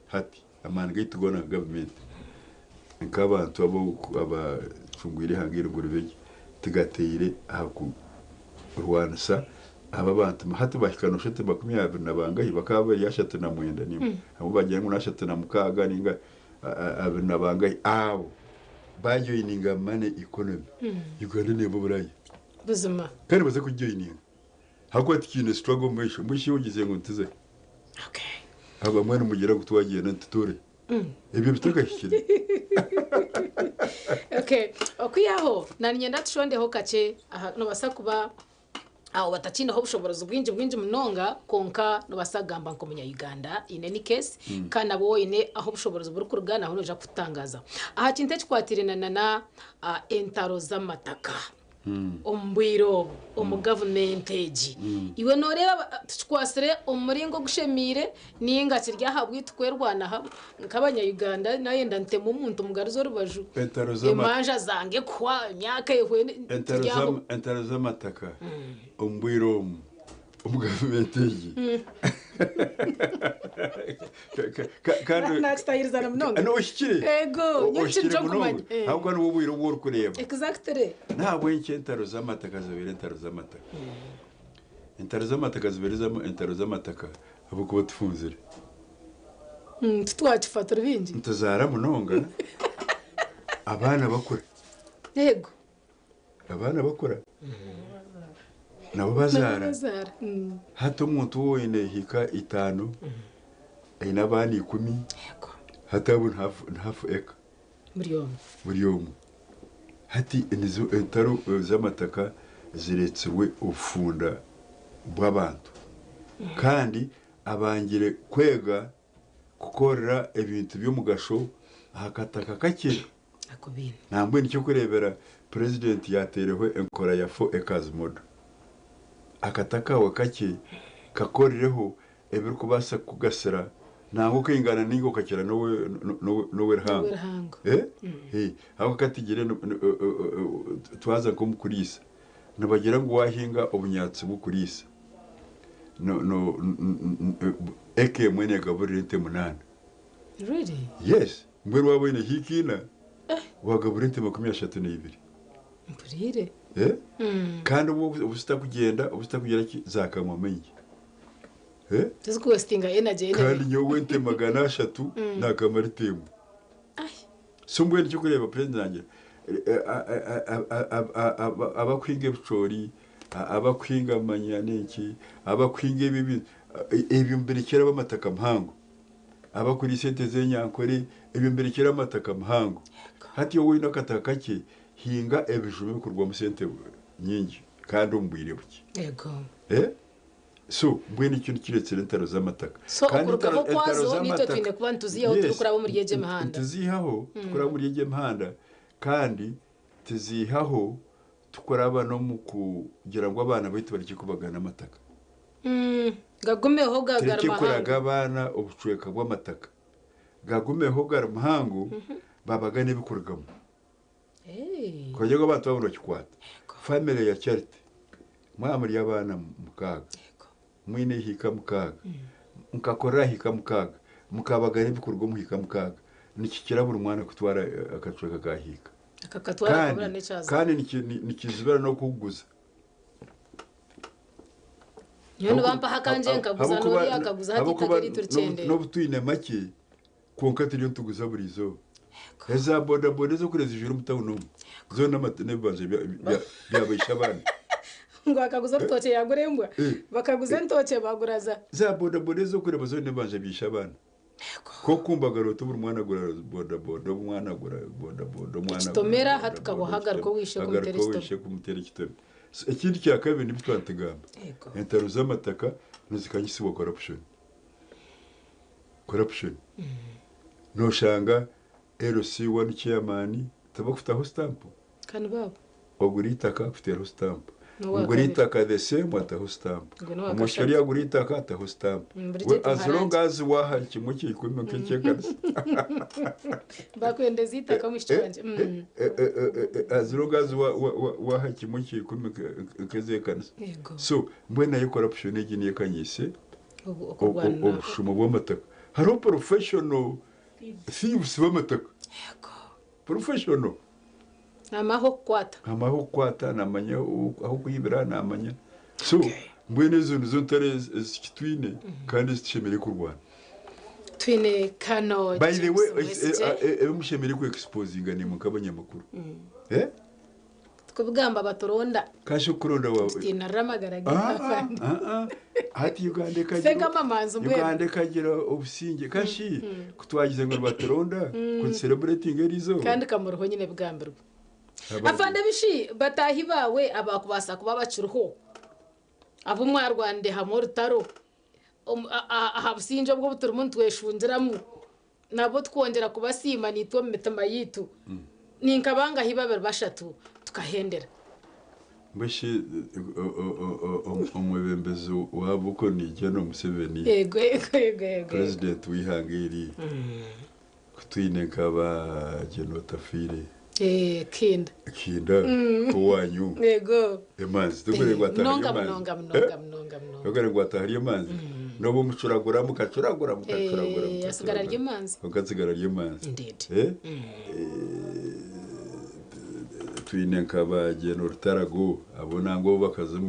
hati amaani gaitu goona nka gavumenti nk'abantu abacungwire eihanga eri ngu ribe gye tigateire aha kurwanisa aba abantu hati bahika noshusha oti 20 na bangahi bakaba bari 39 nimba abamwe bagira ngu ni36 ninga abiri na bangahi abo bajoyininga money economy Uganda neeba oburaya. Buzima. Kandi baze kugijoyininga ahabw'okuba tikiine struggle omu maisho mbwenu shi ogize ngu nituze abamwe nimugira ngu twagyenda nitutuure ebyo bitakahikire. Okay, okwihaho naninyenda tushondeho kakye aha nobaasa kuba aho batakiineho obushoborozi bwingi bwingi munonga kwonka nobaasa kugamba nk'omunya-Uganda in any case kandi nabwo oine ahu obushoborozi burikuruga naho noija kututangaza aha kintu ekikwatiraine nana entaro z'amataka omu bwire obu omu gavumenti egi. Iwe nooreeba tukikwatsire omu muringo ogushemeire nainga kiri aha bwaitu kwerwanaho nk'abanya-Uganda naayenda nteme omuntu mugaruze orubaju emanja zange kuhwa emyaka ehwe turi aho. Entaro z'amataka omu bwire omu omu gavumenti egi. Naakitahirizana munonga. Ohikire. Ego, nyowe Ohikire nikyo munonga. nkumanya. Ahabw'okuba nibwo bwire obu orikureeba. Exactly. N'ahabw'enki entaro z'amataka zibaire entaro z'amataka? Entaro z'amataka zibaire entaro z'amataka ahabw'okuba tufunzire. Titwakifa turi baingi. Nituzaara munonga, abaana bakura. Yego. Abaana bakura. Nabo bazaara. Nabo bazaara. Hati omuntu ou oine hika itaano, aine abaana ikumi, hati abo ni hafu eka. Buri omwe. Buri omwe. Hati nizo entaro z'amataka zireetsirwe obufunda bw'abantu. Kandi abangire kwega kukorera ebintu by'omugasho aha kataka kakye. Nambwenu eky'okureebera Purezidenti yaateereho enkora ya Four Acres Model. Akataka kaawe kakye kakorereho ebirikubaasa kukugasira nangwa okaingana nainga okakira n'ow'eruhanga. Ahabw'okuba katigire twaza nk'omu kuriisa nibagira ngu waahinga obunyaatsi bw'okuriisa. No no eka emwe negaburira ente munaana. Really? Yes, mbwenu waaba oine hiika ina, wagabura ente 32. Mpuriire. Eh? Kandi obu obu zitakugyenda, obu zitakugira ki, zakamwa maingi. Eh? Tizikuwesitinga energy anyway. Kandi nyowe ente 300 naakama rita emwe. So mbwenu ekyokureeba president naagira abakuhinga ebicoori, abakuhinga manya n'enki, abakuhinga ebi ebi ebyo nibirekyera ab'amataka mahango. Abakuriisa ente z'enyankore ebyo nibirekyera amataka mahango. Hati iwe oine akataka kakye, hinga ebijuma ebikurugamu sente nyingi kandi omu bwire bukye. So mbwenu ekyo nikiretsire entaro z'amataka. So Kandi okurugaho entaro kwazo naitwe z'amataka twine kuba nituziihaho yes, turikuraba omuri egyo emihanda. Nituziihaho tukuraba omuri egyo emihanda kandi tuziihaho tukuraba n'omu kugira ngu abaana baitu barekye kubagana amataka. Gagumeho gari Turekye mahango. kuraga abaana obucweka bw'amataka. Gagumeho gari mahango babagane ebikurugamu. Kugira ngu abantu baaba nibakikwata. Famire ya Charity mwaba muri abaana mukaaga, mwine ehiika mukaaga, mukakorera aha hiika mukaaga, mukabagana ebikuruga omu hiika mukaaga, nikikira buri mwana kutwara akacweka ka hiika. Akakatwara Kandi akabura n'ekyaza. kandi nikizibira n'okukuguza. Nyowe nibampaho akangye nkaguza n'oriya akaguza hati eitaka eriitu rikyendeera. N'obu twine makye kwonka turiyo nituguza buri izooba. Eza bodaboda ez'okurya zijwire omu tawuni omu zoona n'ebibanja byabaisha abaana. Ngu akaguza orutookye yaagura embwa, bakaguza entookye baagura za. Za bodaboda ez'okureeba zoona n'ebibanja byaisha abaana. K'okumbagara oti buri mwana agura bodaboda, omwana agura bodaboda, omwana agura Ekitomera hati bodaboda, kabaho agaruka owaishe agaruka kumutera ekitome. owaishe kumutera ekitome. So ekindi kya kabiri nibyo twaba nitugamba, entaro z'amataka nizikanyisibwa corruption. Corruption. Noshanga LC one chairman tabakutaho stamp. Kandi baabo. Ogura eitaka akuteeraho stamp. N'owa Ogura kabiri. eitaka the same ataho stamp. Ogwo n'owa Omwishiki kashatu. oriya agura eitaka ataho stamp. Buri We kintu as long harangi. as waaha kimwe kya ikumi nk'ekyekanisa. Bakwendeza eitaka omwishiki wangye. As long as waaha kimwe kya ikumi nk'ezekanisa. Yego. So mbwenu nayo corruption egi niyo ekanyiise Okurwana. obushuma bw'amataka. Hariho professional thieves b'amataka. Professional. Naamanya ah'okukwata. Naamanya ah'okukwata, naamanya ah'okwibira, naamanya. So mbwenu ezo nizo ntaro ezi twine kandi ezi tushemereire kurwana. Twine Kano By the way, James Mwesigye. ebi mushemereire ku exposinga naimwe nk'abanyamakuru. Eh? Tikubigamba baturonda. Kashi okuronda wa Tutiinarira amagara gaitu afande. Hati Uganda ekagira Ffe nk'amamanzi mbwenu. Uganda ekagira obusingye kashi ku twagize ngu nibaturonda ku tusereburetinga eriizooba. Kandi kamuriho nyine ebigambirwe. Afande bishi bataahi baawe abaakubaasa kuba bakiriho abu mwarwanire hamwe orutaro aha busingye obu obu turimu nitweshungiramu nabo tukwongyera kubasiima naitwe omu mitima yaitu. Ni nka bangahi babiri bashatu tukahendera. Mbwenu shi omwebembezi waabo okwo ni General Museveni, Yego yego yego yego. President w'eihanga eri, ku twine nka ba General Otafiire. Eh, Kinda. Kinda owanyu. Yego. Emanzi, tokore ngu atahari Munonga emanzi. munonga munonga munonga munonga. Tokore ngu atahari emanzi. N'obu omucuragura mukacuragura mukacuragura. Eh, asigara ari emanzi. Kwonka atsigara ari emanzi. Indeed. Eh? Twine nka ba General Rutarago abo nangwa bo bakaza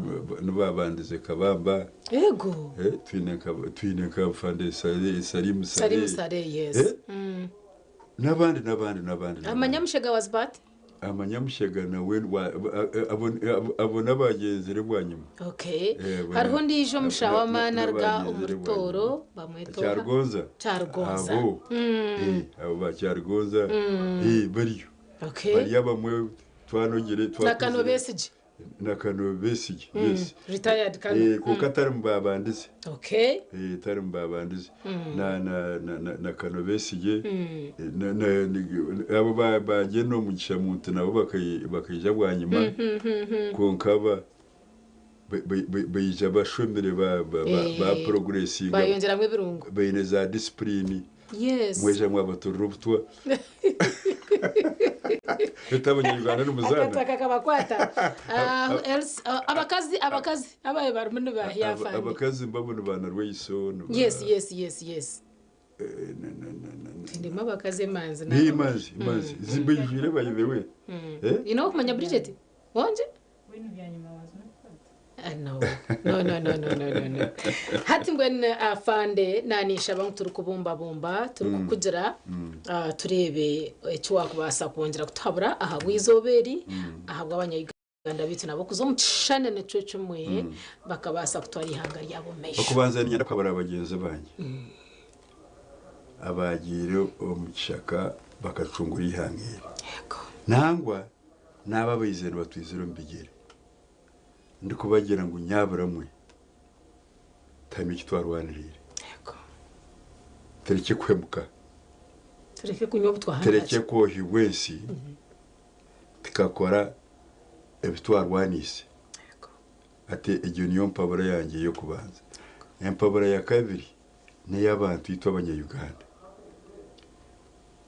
nibabandize Kabamba. Yego. Eh, twine nka twine nka Afande Salim Salim Saleh. Saleh, yes. Eh? N'abandi n'abandi n'abandi. Amanyamushega was bat? Amanyamushega nawe abo n'abagyenzire bwanyima. Okay. Hariho ondiijo omushaho w'amaani aruga omuri Tooro bamweta oha? Kyarugonza. Kyarugonza. Abo. Abo ba Kyarugonza. Bariyo. Okay. Bariyo abamwe twanogire twakozire. Na Kano Besigye. Na Kano Besigye, yes. Retired Kano. Kwonka atari mu babandize. Okay. Atari mu babandize. Na na na na na Kano Besigye. Na na abo ba bagyenda omugisha muntu nabo bakaija bwanyima. Kwonka ba baija bashomire ba ba ba progressinga. Bayongyeramu ebirungo. Baine za discipline. Yes. Mwaija mwabaturira obutwa. Ete abanyayuganda nimuzaana. Akatwa kakabakwata. Ah, who else? Ah, abakazi abakazi abaye barimu nibahiya afande. Abakazi mbabo ni ba Narweiso. Yes. Ndimu abakazi emanzi Ni imanzi, imanzi. Zimbijwire by the way. Eh? You know kumanya Bridget? Wonje? Ah, no. No, no, no, no, no, no, no. Hati mbwenu afande nanisha ngu turi kubumbabumba turi kukugira tureebe eki wakubaasa kwongyera kutuhabura aha bw'eizooba eri ahabw'abanya-Uganda baitu nabo kuza omu kishushani nikyo kimwe bakabaasa kutwara eihanga ryabo omu maisho. Okubanza niinyenda kuhabura bagyenzi bangye abaagiire omu kishaka bakacungura eihanga eri. Nangwa n'abo abaizire nibatwizira omu bigyere ndikubagira ngu nyabura mwe tuhamye eki twarwaniriire. Turekye kuhemuka. Turekye kunywa obutwa Turekye kwohibwa ensi tukakora ebi twarwaniise. Hati egyo niyo mpabura yangye ey'okubanza. Empabura ya kabiri n'ey'abantu itwe abanya-Uganda.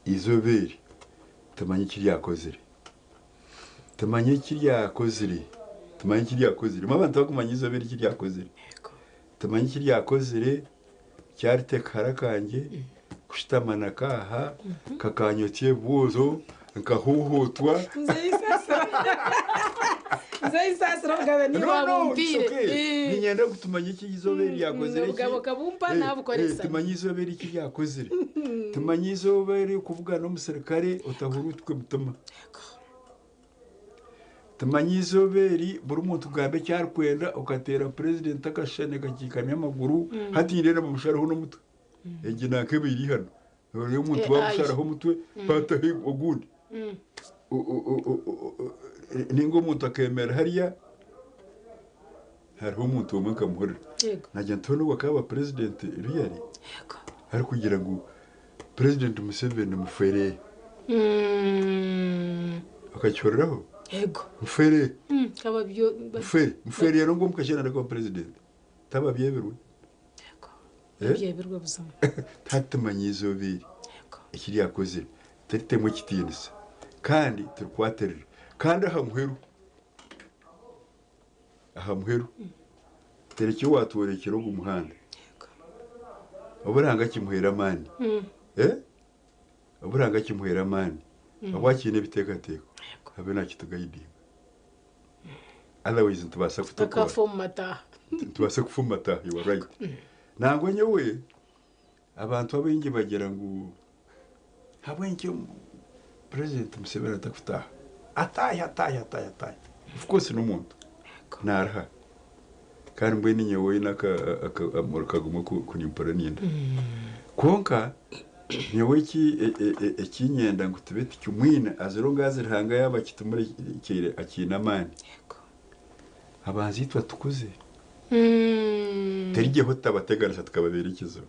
Eizooba eri tumanye eki ryakozire. Tumanye eki ryakozire. Tumanye eki ryakozire. Imwe abantu abakumanya eizooba eri eki ryakozire. Tumanye eki ryakozire, kyarita kahara kangye, kushutama na kaaha, kakanyotsya ebibuuzo, nkahuuhuutwa. Nze Saasira obugabe niiwe No, no, it's wabumpiire. okay. Niinyenda ngu tumanye eki eizooba eri ryakozire. Obugabe okabumpa naabukoresa. Tumanye eizooba eri eki ryakozire. Tumanye eizooba eri okubugana omuserukare otahuruutuka omutima. Tumanye eizooba eri buri muntu kugamba eki arikwenda okateera purezidenti akashushani akakiikamya amaguru. Hati nindeeba nibamusharaho n'omutwe. Egi nanka eba eri hanu. Ori omuntu AI. bamusharaho omutwe bataho ogundi. Ninga omuntu akemerera hariya hariho omuntu omwe nkamuhurira. Yego. Nagira nti hoona akaba purezidenti really? Arikugira ngu purezidenti Museveni mufere. Okakihuriraho? Yego. Mufere. Kaba byo Mufere. Mufere rero ngu omukasheeshe naareka kuba purezidenti. Taba abyebirwe. Eh? Byebirwe buzima. Hati tumanye eizooba eri eki ryakozire turitemu ekitiinisa kandi turikwatirire kandi aha muheru aha muheru terekye owaatworekire ogu muhanda obu Ruhanga akimuhaire amaani Eh? Obu Ruhanga akimuhaire amaani obu akiine ebiteekateeko abe naakitugayidinga otherwise nitubaasa kutokora. Akafa omu mataaha. Nitubaasa kufa omu mataaha you are right. Nangwa nyowe abantu abaingi bagira ngu ahabw'enki President Museveni atakutaaha? Ataahe, ataahe, ataahe, ataahe. Of course n'omuntu naaruha kandi mbwenu nyowe oine akamuri kaguma kunimpura ninda. Kwonka nyowe eki nyenda ngu tube tikimwine as long as Ruhanga yaaba akitumurekyeire akiine amaani. Abanza itwe atukuze. Terigyeho tutabateganisa tukababeera ekizibu.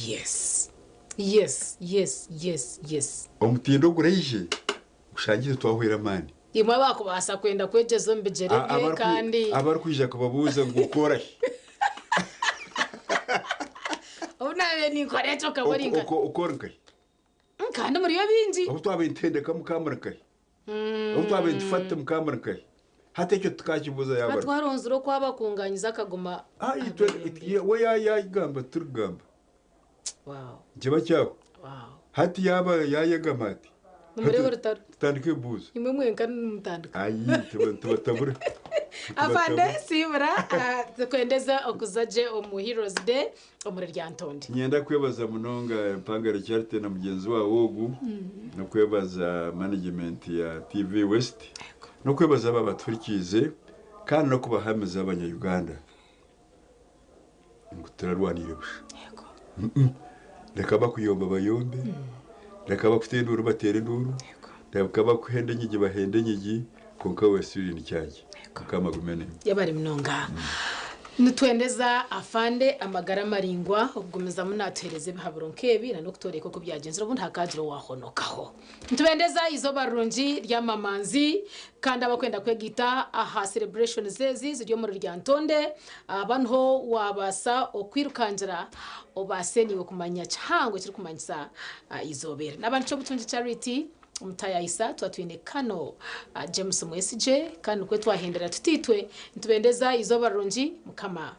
Yes. Yes, yes, yes, yes. Omutindo oguraije gushangye itwe twahwera amaani. Imwe abakubaasa kwenda kwegyeza omu bigyere bye kandi. Abarikwija kubabuuza ngu okorahi? Obu naabaire ninkora ekyo okaba ori nka. Okora nkahi? Kandi muriyo baingi. Obu twabaire nituhendeka mukaba muri nkahi? Obu twabaire nitufa mukaba muri nkahi? Hati ekyo tukakibuuza yaaba Hati twaronzire oku abakunganyiza akaguma Itwe we yagamba titurikugamba. Wow. Nikiba kyaho. Wow. Hati yaaba yayegama ati. Nimureeba orutaro. Tutandike ebibuuzo. Imwe mwenka nimutandika. Ayi nitubatabura. Afande Siibura tukwendeza okuza gye omu Heroes Day omuri Lyantonde. Niinyenda kwebaza munonga Empangare Charity na mugyenzi waawe ogu, n'okwebaza management ya TV West, n'okwebaza abo abatuhurikiize kandi n'okubahamiza abanya Uganda ngu turarwanire busha. Reka abakuyomba bayombe, reka abakuteera enduuru bateere enduuru, reka abakuhenda enyigi bahende enyigi, kwonka we still in charge. Mukama agume naimwe. Yebare munonga. Nitwendeza Afande amagara maraingwa okugumizamu natuhereza ebihaburo nkebi na nokutworeka oku byagyenzire obundi hakagira owahonokaho. Nitubendeza eizooba rirungi ry'amamanzi kandi abakwenda kwegaita aha celebrations ezi ziri omuri Lyantonde aba niho wabaasa okwirukangira obaase naiwe kumanya kihango ekirikumanyisa eizooba eri. Naba nikyo Butungi Charity. Omutayayisa tuba twine Kano James Mwesigye, kandi nikwo twahendera tuti itwe nitubendeza eizooba rirungi Mukama.